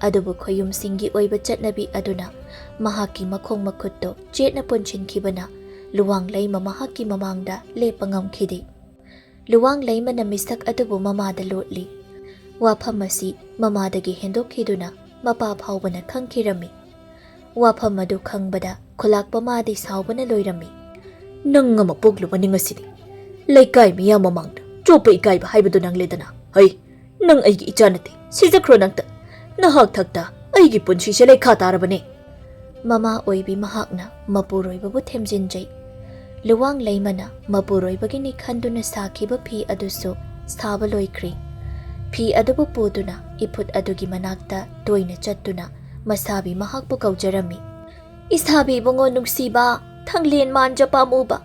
ꯑꯗꯨꯕꯨ ꯈꯣꯌꯨꯝꯁꯤꯡꯒꯤ ꯑꯣꯏꯕ ꯆꯠꯅꯕꯤ ꯑꯗꯨꯅ ꯃꯍꯥꯛꯀꯤ ꯃꯈꯣꯡ ꯃꯈꯨꯠꯇꯨ ꯆꯦꯠꯅ ꯄꯨꯟꯁꯤꯟꯈꯤꯕꯅ ꯂꯨꯋꯥꯡ ꯂꯩꯃ ꯃꯍꯥꯛꯀꯤ ꯃꯃꯥꯡꯗ ꯂꯦꯞꯄ ꯉꯝꯈꯤꯗꯦ꯫ ꯂꯨꯋꯥꯡ ꯂꯩꯃꯅ ꯃꯤꯁꯛ ꯑꯗꯨꯕꯨ ꯃꯃꯥꯗ ꯂꯣꯠꯂꯤ꯫ ꯋꯥꯐꯝ ꯑꯁꯤ ꯃꯃꯥꯗꯒꯤ ꯍꯦꯟꯗꯣꯛꯈꯤꯗꯨꯅ ꯃꯄꯥ ꯐꯥꯎꯕꯅ ꯈꯪꯈꯤꯔꯝꯃꯤ꯫ ꯋꯥꯐꯝ ꯑꯗꯨ ꯈꯪꯕꯗ ꯈꯨꯂꯥꯛꯄ ꯃꯥꯗꯤ ꯁꯥꯎꯕꯅ ꯂꯣꯏꯔꯝꯃꯤ꯫ "ꯅꯪ ꯑꯃ ꯄꯣꯛꯂꯨꯕꯅꯤ ꯉꯁꯤꯗꯤ꯫ ꯂꯩꯀꯥꯏ ꯃꯤꯌꯥꯝ ꯃꯃꯥꯡꯗ ꯆꯣꯞꯄ ꯏꯀꯥꯏꯕ ꯍꯥꯏꯕꯗꯨ ꯅꯪꯂꯦꯗꯅ꯫ ꯍꯩ, ꯅꯪ ꯑꯩꯒꯤ ꯏꯆꯥ ꯅꯠꯇꯦ, ꯁꯤꯖꯈ꯭ꯔꯣ ꯅꯪꯇ꯫ ꯅꯍꯥꯛ ꯊꯛꯇ ꯑꯩꯒꯤ ꯄꯨꯟꯁꯤꯁꯦ ꯂꯩꯈꯥ ꯇꯥꯔꯕꯅꯦ꯫" ꯃꯃꯥ ꯑꯣꯏꯕꯤ ꯃꯍꯥꯛꯅ ꯃꯄꯨꯔꯣꯏꯕꯕꯨ ꯊꯦꯝꯖꯤꯟꯖꯩ꯫ ꯂꯨꯋꯥꯡ ꯂꯩꯃꯅ ꯃꯄꯨꯔꯣꯏꯕꯒꯤꯅꯤ ꯈꯟꯗꯨꯅ ꯁꯥꯈꯤꯕ ꯐꯤ ꯑꯗꯨꯁꯨ ꯁꯥꯕ ꯂꯣꯏꯈ꯭ꯔꯦ꯫ ꯐꯤ ꯑꯗꯨꯕꯨ ꯄꯨꯗꯨꯅ ꯏꯐꯨꯠ ꯑꯗꯨꯒꯤ ꯃꯅꯥꯛꯇ ꯇꯣꯏꯅ ꯆꯠꯇꯨꯅ ꯃꯁꯥꯕꯤ ꯃꯍꯥꯛꯄꯨ ꯀꯧꯖꯔꯝꯃꯤ꯫ "ꯏꯁꯥꯕꯤ ꯏꯕꯨꯡꯉꯣ ꯅꯨꯡꯁꯤꯕ, ꯊꯪꯂꯦꯟ ꯃꯥꯟꯖ ꯄꯥꯝꯃꯨꯕ,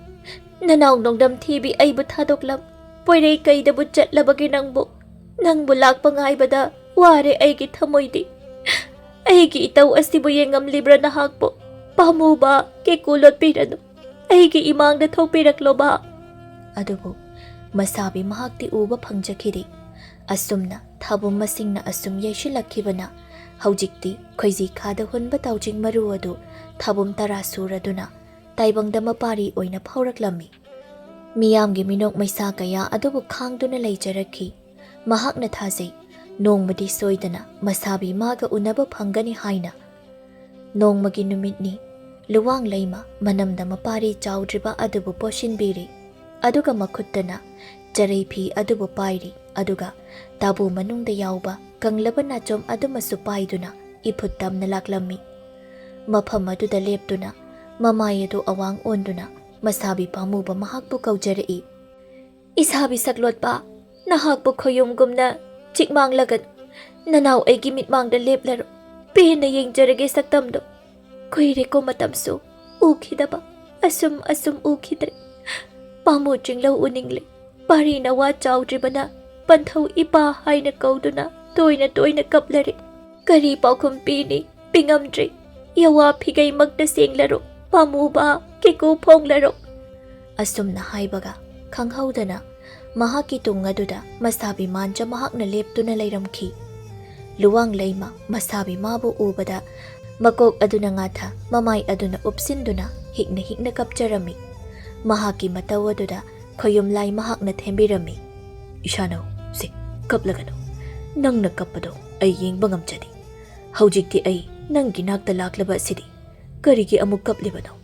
ꯅꯅꯥꯎ ꯅꯣꯡꯗꯝ ꯊꯤꯕꯤ ꯑꯩꯕꯨ ꯊꯥꯗꯣꯛꯂꯝ ꯄꯣꯏꯔꯩ ꯀꯩꯗꯕꯨ ꯆꯠꯂꯕꯒꯦ ꯅꯪꯕꯨ? ꯅꯪꯕꯨ ꯂꯥꯛꯄ ꯉꯥꯏꯕꯗ ꯋꯥꯔꯦ ꯑꯩꯒꯤ ꯊꯃꯣꯏꯗꯤ꯫ ꯑꯩꯒꯤ ꯏꯇꯧ ꯑꯁꯤꯕꯨ ꯌꯦꯡꯉꯝꯂꯤꯕ꯭ꯔꯥ ꯅꯍꯥꯛꯄꯨ? ꯄꯥꯝꯃꯨꯕ, ꯀꯦꯀꯨ ꯂꯣꯠꯄꯤꯔꯅꯨ꯫ ꯑꯩꯒꯤ ꯏꯃꯥꯡꯗ ꯊꯣꯛꯄꯤꯔꯛꯂꯣꯕ꯫" ꯑꯗꯨꯕꯨ ꯃꯁꯥꯕꯤ ꯃꯍꯥꯛꯇꯤ ꯎꯕ ꯐꯪꯖꯈꯤꯗꯦ꯫ ꯑꯁꯨꯝꯅ ꯊꯥꯕꯨꯝ ꯃꯁꯤꯡꯅ ꯑꯁꯨꯝ ꯌꯩꯁꯤꯜꯂꯛꯈꯤꯕꯅ ꯍꯧꯖꯤꯛꯇꯤ ꯈꯣꯏꯖꯤ ꯈꯥꯗ ꯍꯨꯟꯕ ꯇꯥꯎꯖꯤꯡ ꯃꯔꯨ ꯑꯗꯨ ꯊꯥꯕꯨꯝ ꯇꯔꯥ ꯁꯨꯔꯗꯨꯅ ꯇꯥꯏꯕꯪꯗ ꯃꯄꯥꯔꯤ ꯑꯣꯏꯅ ꯐꯥꯎꯔꯛꯂꯝꯃꯤ꯫ ꯃꯤꯌꯥꯝꯒꯤ ꯃꯤꯅꯣꯛ ꯃꯩꯁꯥ ꯀꯌꯥ ꯑꯗꯨꯕꯨ ꯈꯥꯡꯗꯨꯅ ꯂꯩꯖꯔꯛꯈꯤ꯫ ꯃꯍꯥꯛꯅ ꯊꯥꯖꯩ, ꯅꯣꯡꯃꯗꯤ ꯁꯣꯏꯗꯅ ꯃꯁꯥꯕꯤ ꯃꯥꯒ ꯎꯅꯕ ꯐꯪꯒꯅꯤ ꯍꯥꯏꯅ꯫ ꯅꯣꯡꯃꯒꯤ ꯅꯨꯃꯤꯠꯅꯤ꯫ ꯂꯨꯋꯥꯡ ꯂꯩꯃ ꯃꯅꯝꯗ ꯃꯄꯥꯔꯤ ꯆꯥꯎꯗ꯭ꯔꯤꯕ ꯑꯗꯨꯕꯨ ꯄꯣꯠꯁꯤꯟꯕꯤꯔꯤ꯫ ꯑꯗꯨꯒ ꯃꯈꯨꯠꯇꯅ ꯆꯔꯩ ꯐꯤ ꯑꯗꯨꯕꯨ ꯄꯥꯏꯔꯤ꯫ ꯑꯗꯨꯒ ꯇꯥꯕꯨ ꯃꯅꯨꯡꯗ ꯌꯥꯎꯕ ꯀꯪꯂꯕ ꯅꯥꯆꯣꯝ ꯑꯗꯨꯃꯁꯨ ꯄꯥꯏꯗꯨꯅ ꯏꯐꯨꯠ ꯇꯝꯅ ꯂꯥꯛꯂꯝꯃꯤ꯫ ꯃꯐꯝ ꯑꯗꯨꯗ ꯂꯦꯞꯇꯨꯅ ꯃꯃꯥꯏ ꯑꯗꯨ ꯑꯋꯥꯡ ꯑꯣꯟꯗꯨꯅ ꯃꯁꯥꯕꯤ ꯄꯥꯝꯃꯨꯕ ꯃꯍꯥꯛꯄꯨ ꯀꯧꯖꯔꯛꯏ꯫ "ꯏꯁꯥꯕꯤ ꯁꯛꯂꯣꯠꯄ, ꯅꯍꯥꯛꯄꯨ ꯈꯣꯌꯨꯝꯒꯨꯝꯅ ꯆꯤꯛꯃꯥꯡꯂꯒꯅꯨ꯫ ꯅꯅꯥꯎ ꯑꯩꯒꯤ ꯃꯤꯠꯃꯥꯡꯗ ꯂꯦꯞꯂꯔꯣ꯫ ꯄꯦꯟꯅ ꯌꯦꯡꯖꯔꯒꯦ ꯁꯛꯇꯝꯗꯣ꯫ ꯀꯨꯏꯔꯦꯀꯣ ꯃꯇꯝꯁꯨ ꯎꯈꯤꯗꯕ, ꯑꯁꯨꯝ ꯑꯁꯨꯝ ꯎꯈꯤꯗ꯭ꯔꯦ꯫ ꯄꯥꯝꯃꯨ ꯆꯤꯡꯂꯧ ꯎꯅꯤꯡꯂꯦ꯫ ꯄꯥꯔꯤ ꯅꯋꯥ ꯆꯥꯎꯗ꯭ꯔꯤꯕꯅ ꯄꯟꯊꯧ ꯏꯄꯥ ꯍꯥꯏꯅ ꯀꯧꯗꯨꯅ ꯇꯣꯏꯅ ꯇꯣꯏꯅ ꯀꯞꯂꯔꯦ꯫ ꯀꯔꯤ ꯄꯥꯎꯈꯨꯝ ꯄꯤꯅꯤ? ꯄꯤꯉꯝꯗ꯭ꯔꯦ꯫ ꯌꯋꯥ ꯐꯤꯒꯩꯃꯛꯇ ꯁꯦꯡꯂꯔꯣ, ꯄꯥꯝꯃꯨꯕ ꯀꯦꯀꯨ ꯐꯣꯡꯂꯔꯣ"꯫ ꯑꯁꯨꯝꯅ ꯍꯥꯏꯕꯒ ꯈꯪꯍꯧꯗꯅ ꯃꯍꯥꯛꯀꯤ ꯇꯨꯡ ꯑꯗꯨꯗ ꯃꯁꯥꯕꯤ ꯃꯥꯟꯖ ꯃꯍꯥꯛꯅ ꯂꯦꯞꯇꯨꯅ ꯂꯩꯔꯝꯈꯤ꯫ ꯂꯨꯋꯥꯡ ꯂꯩꯃ ꯃꯁꯥꯕꯤ ꯃꯥꯕꯨ ꯎꯕꯗ ꯃꯀꯣꯛ ꯑꯗꯨꯅ ꯉꯥꯊ, ꯃꯃꯥꯏ ꯑꯗꯨꯅ ꯎꯞꯁꯤꯟꯗꯨꯅ ꯍꯤꯛꯅ ꯍꯤꯛꯅ ꯀꯞꯆꯔꯝꯃꯤ꯫ ꯃꯍꯥꯛꯀꯤ ꯃꯇꯧ ꯑꯗꯨꯗ ꯈꯣꯌꯨꯝꯂꯥꯏ ꯃꯍꯥꯛꯅ ꯊꯦꯝꯕꯤꯔꯝꯃꯤ꯫ "ꯏꯁꯥꯅꯧ, ꯁꯦ, ꯀꯞꯂꯒꯅꯨ꯫ ꯅꯪꯅ ꯀꯞꯄꯗꯣ ꯑꯩ ꯌꯦꯡꯕ ꯉꯝꯖꯗꯦ꯫ ꯍꯧꯖꯤꯛꯇꯤ ꯑꯩ ꯅꯪꯒꯤ ꯅꯥꯛꯇ ꯂꯥꯛꯂꯕ ꯑꯁꯤꯗꯤ ꯀꯔꯤꯒꯤ ꯑꯃꯨꯛ ꯀꯞꯂꯤꯕꯅꯣ?"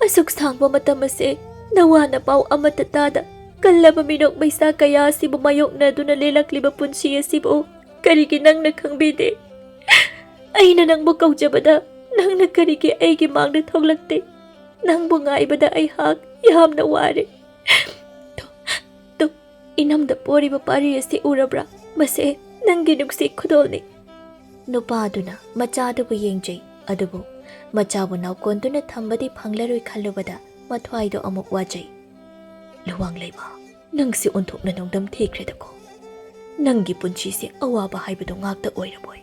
"ꯑꯁꯨꯛ ꯁꯥꯡꯕ ꯃꯇꯝ ꯑꯁꯦ ꯅꯋꯥꯅ ꯄꯥꯎ ꯑꯃꯠꯇ ꯇꯥꯗ ꯀꯜꯂꯕ ꯃꯤꯅꯣꯛ ꯃꯩꯁꯥ ꯀꯌꯥ ꯑꯁꯤꯕꯨ ꯃꯥꯌꯣꯛꯅꯗꯨꯅ ꯂꯦꯜꯂꯛꯂꯤꯕ ꯄꯨꯟꯁꯤ ꯑꯁꯤꯕꯨ ꯀꯔꯤꯒꯤ ꯅꯪꯅ ꯈꯪꯕꯤꯗꯦ? ꯑꯩꯅ ꯅꯪꯕꯨ ꯀꯧꯖꯕꯗ ꯅꯪꯅ ꯀꯔꯤꯒꯤ ꯑꯩꯒꯤ ꯃꯥꯡꯗ ꯊꯣꯛꯂꯛꯇꯦ? ꯅꯪꯕꯨ ꯉꯥꯏꯕꯗ ꯑꯩꯍꯥꯛ ꯌꯥꯝꯅ ꯋꯥꯔꯦ꯫ ꯇꯨ, ꯇꯨ, ꯏꯅꯝꯗ ꯄꯣꯔꯤꯕ ꯄꯥꯔꯤ ꯑꯁꯤ ꯎꯔꯕ꯭ꯔꯥ? ꯃꯁꯦ ꯅꯪꯒꯤ ꯅꯨꯡꯁꯤ ꯈꯨꯗꯣꯜꯅꯤ"꯫ ꯅꯨꯄꯥꯗꯨꯅ ꯃꯆꯥꯗꯨꯕꯨ ꯌꯦꯡꯖꯩ, ꯑꯗꯨꯕꯨ ꯃꯆꯥꯕꯨ ꯅꯥꯎꯀꯣꯟꯗꯨꯅ ꯊꯝꯕꯗꯤ ꯐꯪꯂꯔꯣꯏ ꯈꯜꯂꯨꯕꯗ ꯃꯊ꯭ꯋꯥꯏꯗꯣ ꯑꯃꯨꯛ ꯋꯥꯖꯩ꯫ "ꯂꯨꯋꯥꯡ ꯂꯩꯃ, ꯅꯪꯁꯦ ꯑꯣꯟꯊꯣꯛꯅ ꯅꯣꯡꯗꯝ ꯊꯤꯈ꯭ꯔꯦꯗꯀꯣ꯫ ꯅꯪꯒꯤ ꯄꯨꯟꯁꯤꯁꯦ ꯑꯋꯥꯕ ꯍꯥꯏꯕꯗꯨ ꯉꯥꯛꯇ ꯑꯣꯏꯔꯕꯣꯏ꯫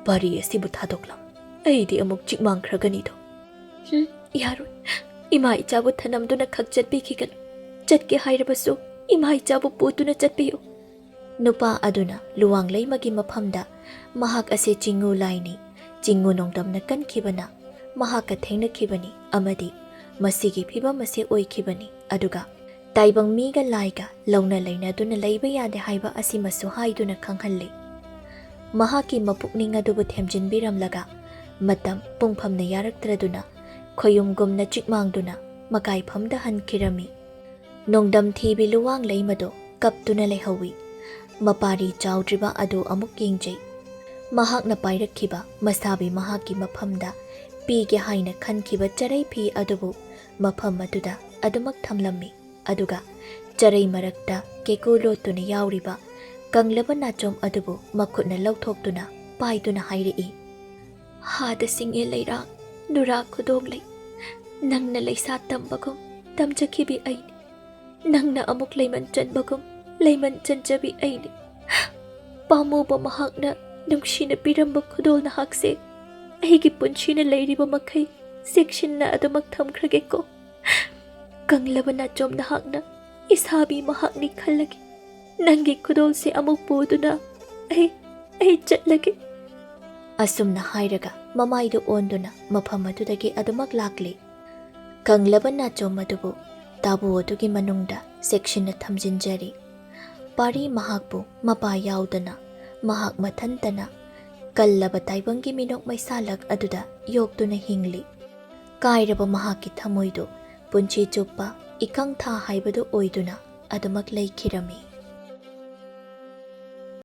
ꯄꯥꯔꯤ ꯑꯁꯤꯕꯨ ꯊꯥꯗꯣꯛꯂꯝ꯫ ꯑꯩꯗꯤ ꯑꯃꯨꯛ ꯆꯤꯛꯃꯥꯡꯈ꯭ꯔꯒꯅꯤꯗꯣ"꯫ "ꯍꯨꯝ, ꯌꯥꯔꯣꯏ꯫ ꯏꯃꯥ ꯏꯆꯥꯕꯨ ꯊꯅꯝꯗꯨꯅ ꯈꯛ ꯆꯠꯄꯤꯈꯤꯒꯅꯨ꯫ ꯆꯠꯀꯦ ꯍꯥꯏꯔꯕꯁꯨ ꯏꯃꯥ ꯏꯆꯥꯕꯨ ꯄꯨꯗꯨꯅ ꯆꯠꯄꯤꯌꯨ"꯫ ꯅꯨꯄꯥ ꯑꯗꯨꯅ ꯂꯨꯋꯥꯡ ꯂꯩꯃꯒꯤ ꯃꯐꯝꯗ, "ꯃꯍꯥꯛ ꯑꯁꯤ ꯆꯤꯡꯉꯨ ꯂꯥꯏꯅꯤ, ꯆꯤꯡꯉꯨ ꯅꯣꯡꯗꯝꯅ ꯀꯟꯈꯤꯕꯅ ꯃꯍꯥꯛꯀ ꯊꯦꯡꯅꯈꯤꯕꯅꯤ ꯑꯃꯗꯤ ꯃꯁꯤꯒꯤ ꯐꯤꯕꯝ ꯑꯁꯤ ꯑꯣꯏꯈꯤꯕꯅꯤ, ꯑꯗꯨꯒ ꯇꯥꯏꯕꯪ ꯃꯤꯒ ꯂꯥꯏꯒ ꯂꯧꯅ ꯂꯩꯅꯗꯨꯅ ꯂꯩꯕ ꯌꯥꯗꯦ ꯍꯥꯏꯕ ꯑꯁꯤꯃꯁꯨ ꯍꯥꯏꯗꯨꯅ ꯈꯪꯍꯜꯂꯤ꯫ ꯃꯍꯥꯛꯀꯤ ꯃꯄꯨꯛꯅꯤꯡ ꯑꯗꯨꯕꯨ ꯊꯦꯝꯖꯤꯟꯕꯤꯔꯝꯂꯒ ꯃꯇꯝ ꯄꯨꯡꯐꯝꯅ ꯌꯥꯔꯛꯇ꯭ꯔꯗꯨꯅ ꯈꯣꯌꯨꯝꯒꯨꯝꯅ ꯆꯤꯛꯃꯥꯡꯗꯨꯅ ꯃꯀꯥꯏꯐꯝꯗ ꯍꯟꯈꯤꯔꯝꯃꯤ꯫ ꯅꯣꯡꯗꯝ ꯊꯤꯕꯤ ꯂꯨꯋꯥꯡ ꯂꯩꯃꯗꯣ ꯀꯞꯇꯨꯅ ꯂꯩꯍꯧꯏ꯫ ꯃꯄꯥꯔꯤ ꯆꯥꯎꯗ꯭ꯔꯤꯕ ꯑꯗꯨ ꯑꯃꯨꯛ ꯌꯦꯡꯖꯩ꯫ ꯃꯍꯥꯛꯅ ꯄꯥꯏꯔꯛꯈꯤꯕ ꯃꯁꯥꯕꯤ ꯃꯍꯥꯛꯀꯤ ꯃꯐꯝꯗ ꯄꯤꯒꯦ ꯍꯥꯏꯅ ꯈꯟꯈꯤꯕ ꯆꯔꯩ ꯐꯤ ꯑꯗꯨꯕꯨ ꯃꯐꯝ ꯑꯗꯨꯗ ꯑꯗꯨꯃꯛ ꯊꯝꯂꯝꯃꯤ꯫ ꯑꯗꯨꯒ ꯆꯔꯩ ꯃꯔꯛꯇ ꯀꯦꯀꯨ ꯂꯣꯠꯇꯨꯅ ꯌꯥꯎꯔꯤꯕ ꯀꯪꯂꯕ ꯅꯥꯆꯣꯝ ꯑꯗꯨꯕꯨ ꯃꯈꯨꯠꯅ ꯂꯧꯊꯣꯛꯇꯨꯅ ꯄꯥꯏꯗꯨꯅ ꯍꯥꯏꯔꯛꯏ, "ꯍꯥꯗ ꯁꯤꯡꯉꯦ ꯂꯩꯔꯥꯡ, ꯅꯨꯔꯥ ꯈꯨꯗꯣꯡꯂꯩ, ꯅꯪꯅ ꯂꯩꯁꯥ ꯇꯝꯕꯒꯨꯝ ꯇꯝꯖꯈꯤꯕꯤ ꯑꯩꯅꯤ꯫ ꯅꯪꯅ ꯑꯃꯨꯛ ꯂꯩꯃꯟ ꯆꯟꯕꯒꯨꯝ ꯂꯩꯃꯟ ꯆꯟꯖꯕꯤ ꯑꯩꯅꯤ꯫ ꯄꯥꯝꯃꯨꯕ ꯃꯍꯥꯛꯅ ꯅꯨꯡꯁꯤꯅ ꯄꯤꯔꯝꯕ ꯈꯨꯗꯣꯜ ꯅꯍꯥꯛꯁꯦ ꯑꯩꯒꯤ ꯄꯨꯟꯁꯤꯅ ꯂꯩꯔꯤꯕ ꯃꯈꯩ ꯆꯦꯛꯁꯤꯟꯅ ꯑꯗꯨꯃꯛ ꯊꯝꯈ꯭ꯔꯒꯦꯀꯣ꯫ ꯀꯪꯂꯕ ꯅꯥꯆꯣꯝ ꯅꯍꯥꯛꯅ ꯏꯁꯥꯕꯤ ꯃꯍꯥꯛꯅꯤ ꯈꯜꯂꯒꯦ꯫ ꯅꯪꯒꯤ ꯈꯨꯗꯣꯜꯁꯦ ꯑꯃꯨꯛ ꯄꯨꯗꯨꯅ ꯑꯩ, ꯑꯩ ꯆꯠꯂꯒꯦ꯫" ꯑꯁꯨꯝꯅ ꯍꯥꯏꯔꯒ ꯃꯃꯥꯏꯗꯨ ꯑꯣꯟꯗꯨꯅ ꯃꯐꯝ ꯑꯗꯨꯗꯒꯤ ꯑꯗꯨꯃꯛ ꯂꯥꯛꯂꯤ꯫ ꯀꯪꯂꯕ ꯅꯥꯆꯣꯝ ꯑꯗꯨꯕꯨ ꯇꯥꯕꯨ ꯑꯗꯨꯒꯤ ꯃꯅꯨꯡꯗ ꯆꯦꯛꯁꯤꯟꯅ ꯊꯝꯖꯤꯟꯖꯔꯤ꯫ ꯄꯥꯔꯤ ꯃꯍꯥꯛꯄꯨ ꯃꯄꯥ ꯌꯥꯎꯗꯅ ꯃꯍꯥꯛ ꯃꯊꯟꯇꯅ ꯀꯜꯂꯕ ꯇꯥꯏꯕꯪꯒꯤ ꯃꯤꯅꯣꯛ ꯃꯩꯁꯥꯂꯛ ꯑꯗꯨꯗ ꯌꯣꯛꯇꯨꯅ ꯍꯤꯡꯂꯤ꯫ ꯀꯥꯏꯔꯕ ꯃꯍꯥꯛꯀꯤ ꯊꯃꯣꯏꯗꯨ ꯄꯨꯟꯁꯤ ꯆꯨꯞꯄ ꯏꯀꯪ ꯊꯥ ꯍꯥꯏꯕꯗꯨ ꯑꯣꯏꯗꯨꯅ ꯑꯗꯨꯃꯛ ꯂꯩꯈꯤꯔꯝꯃꯤ꯫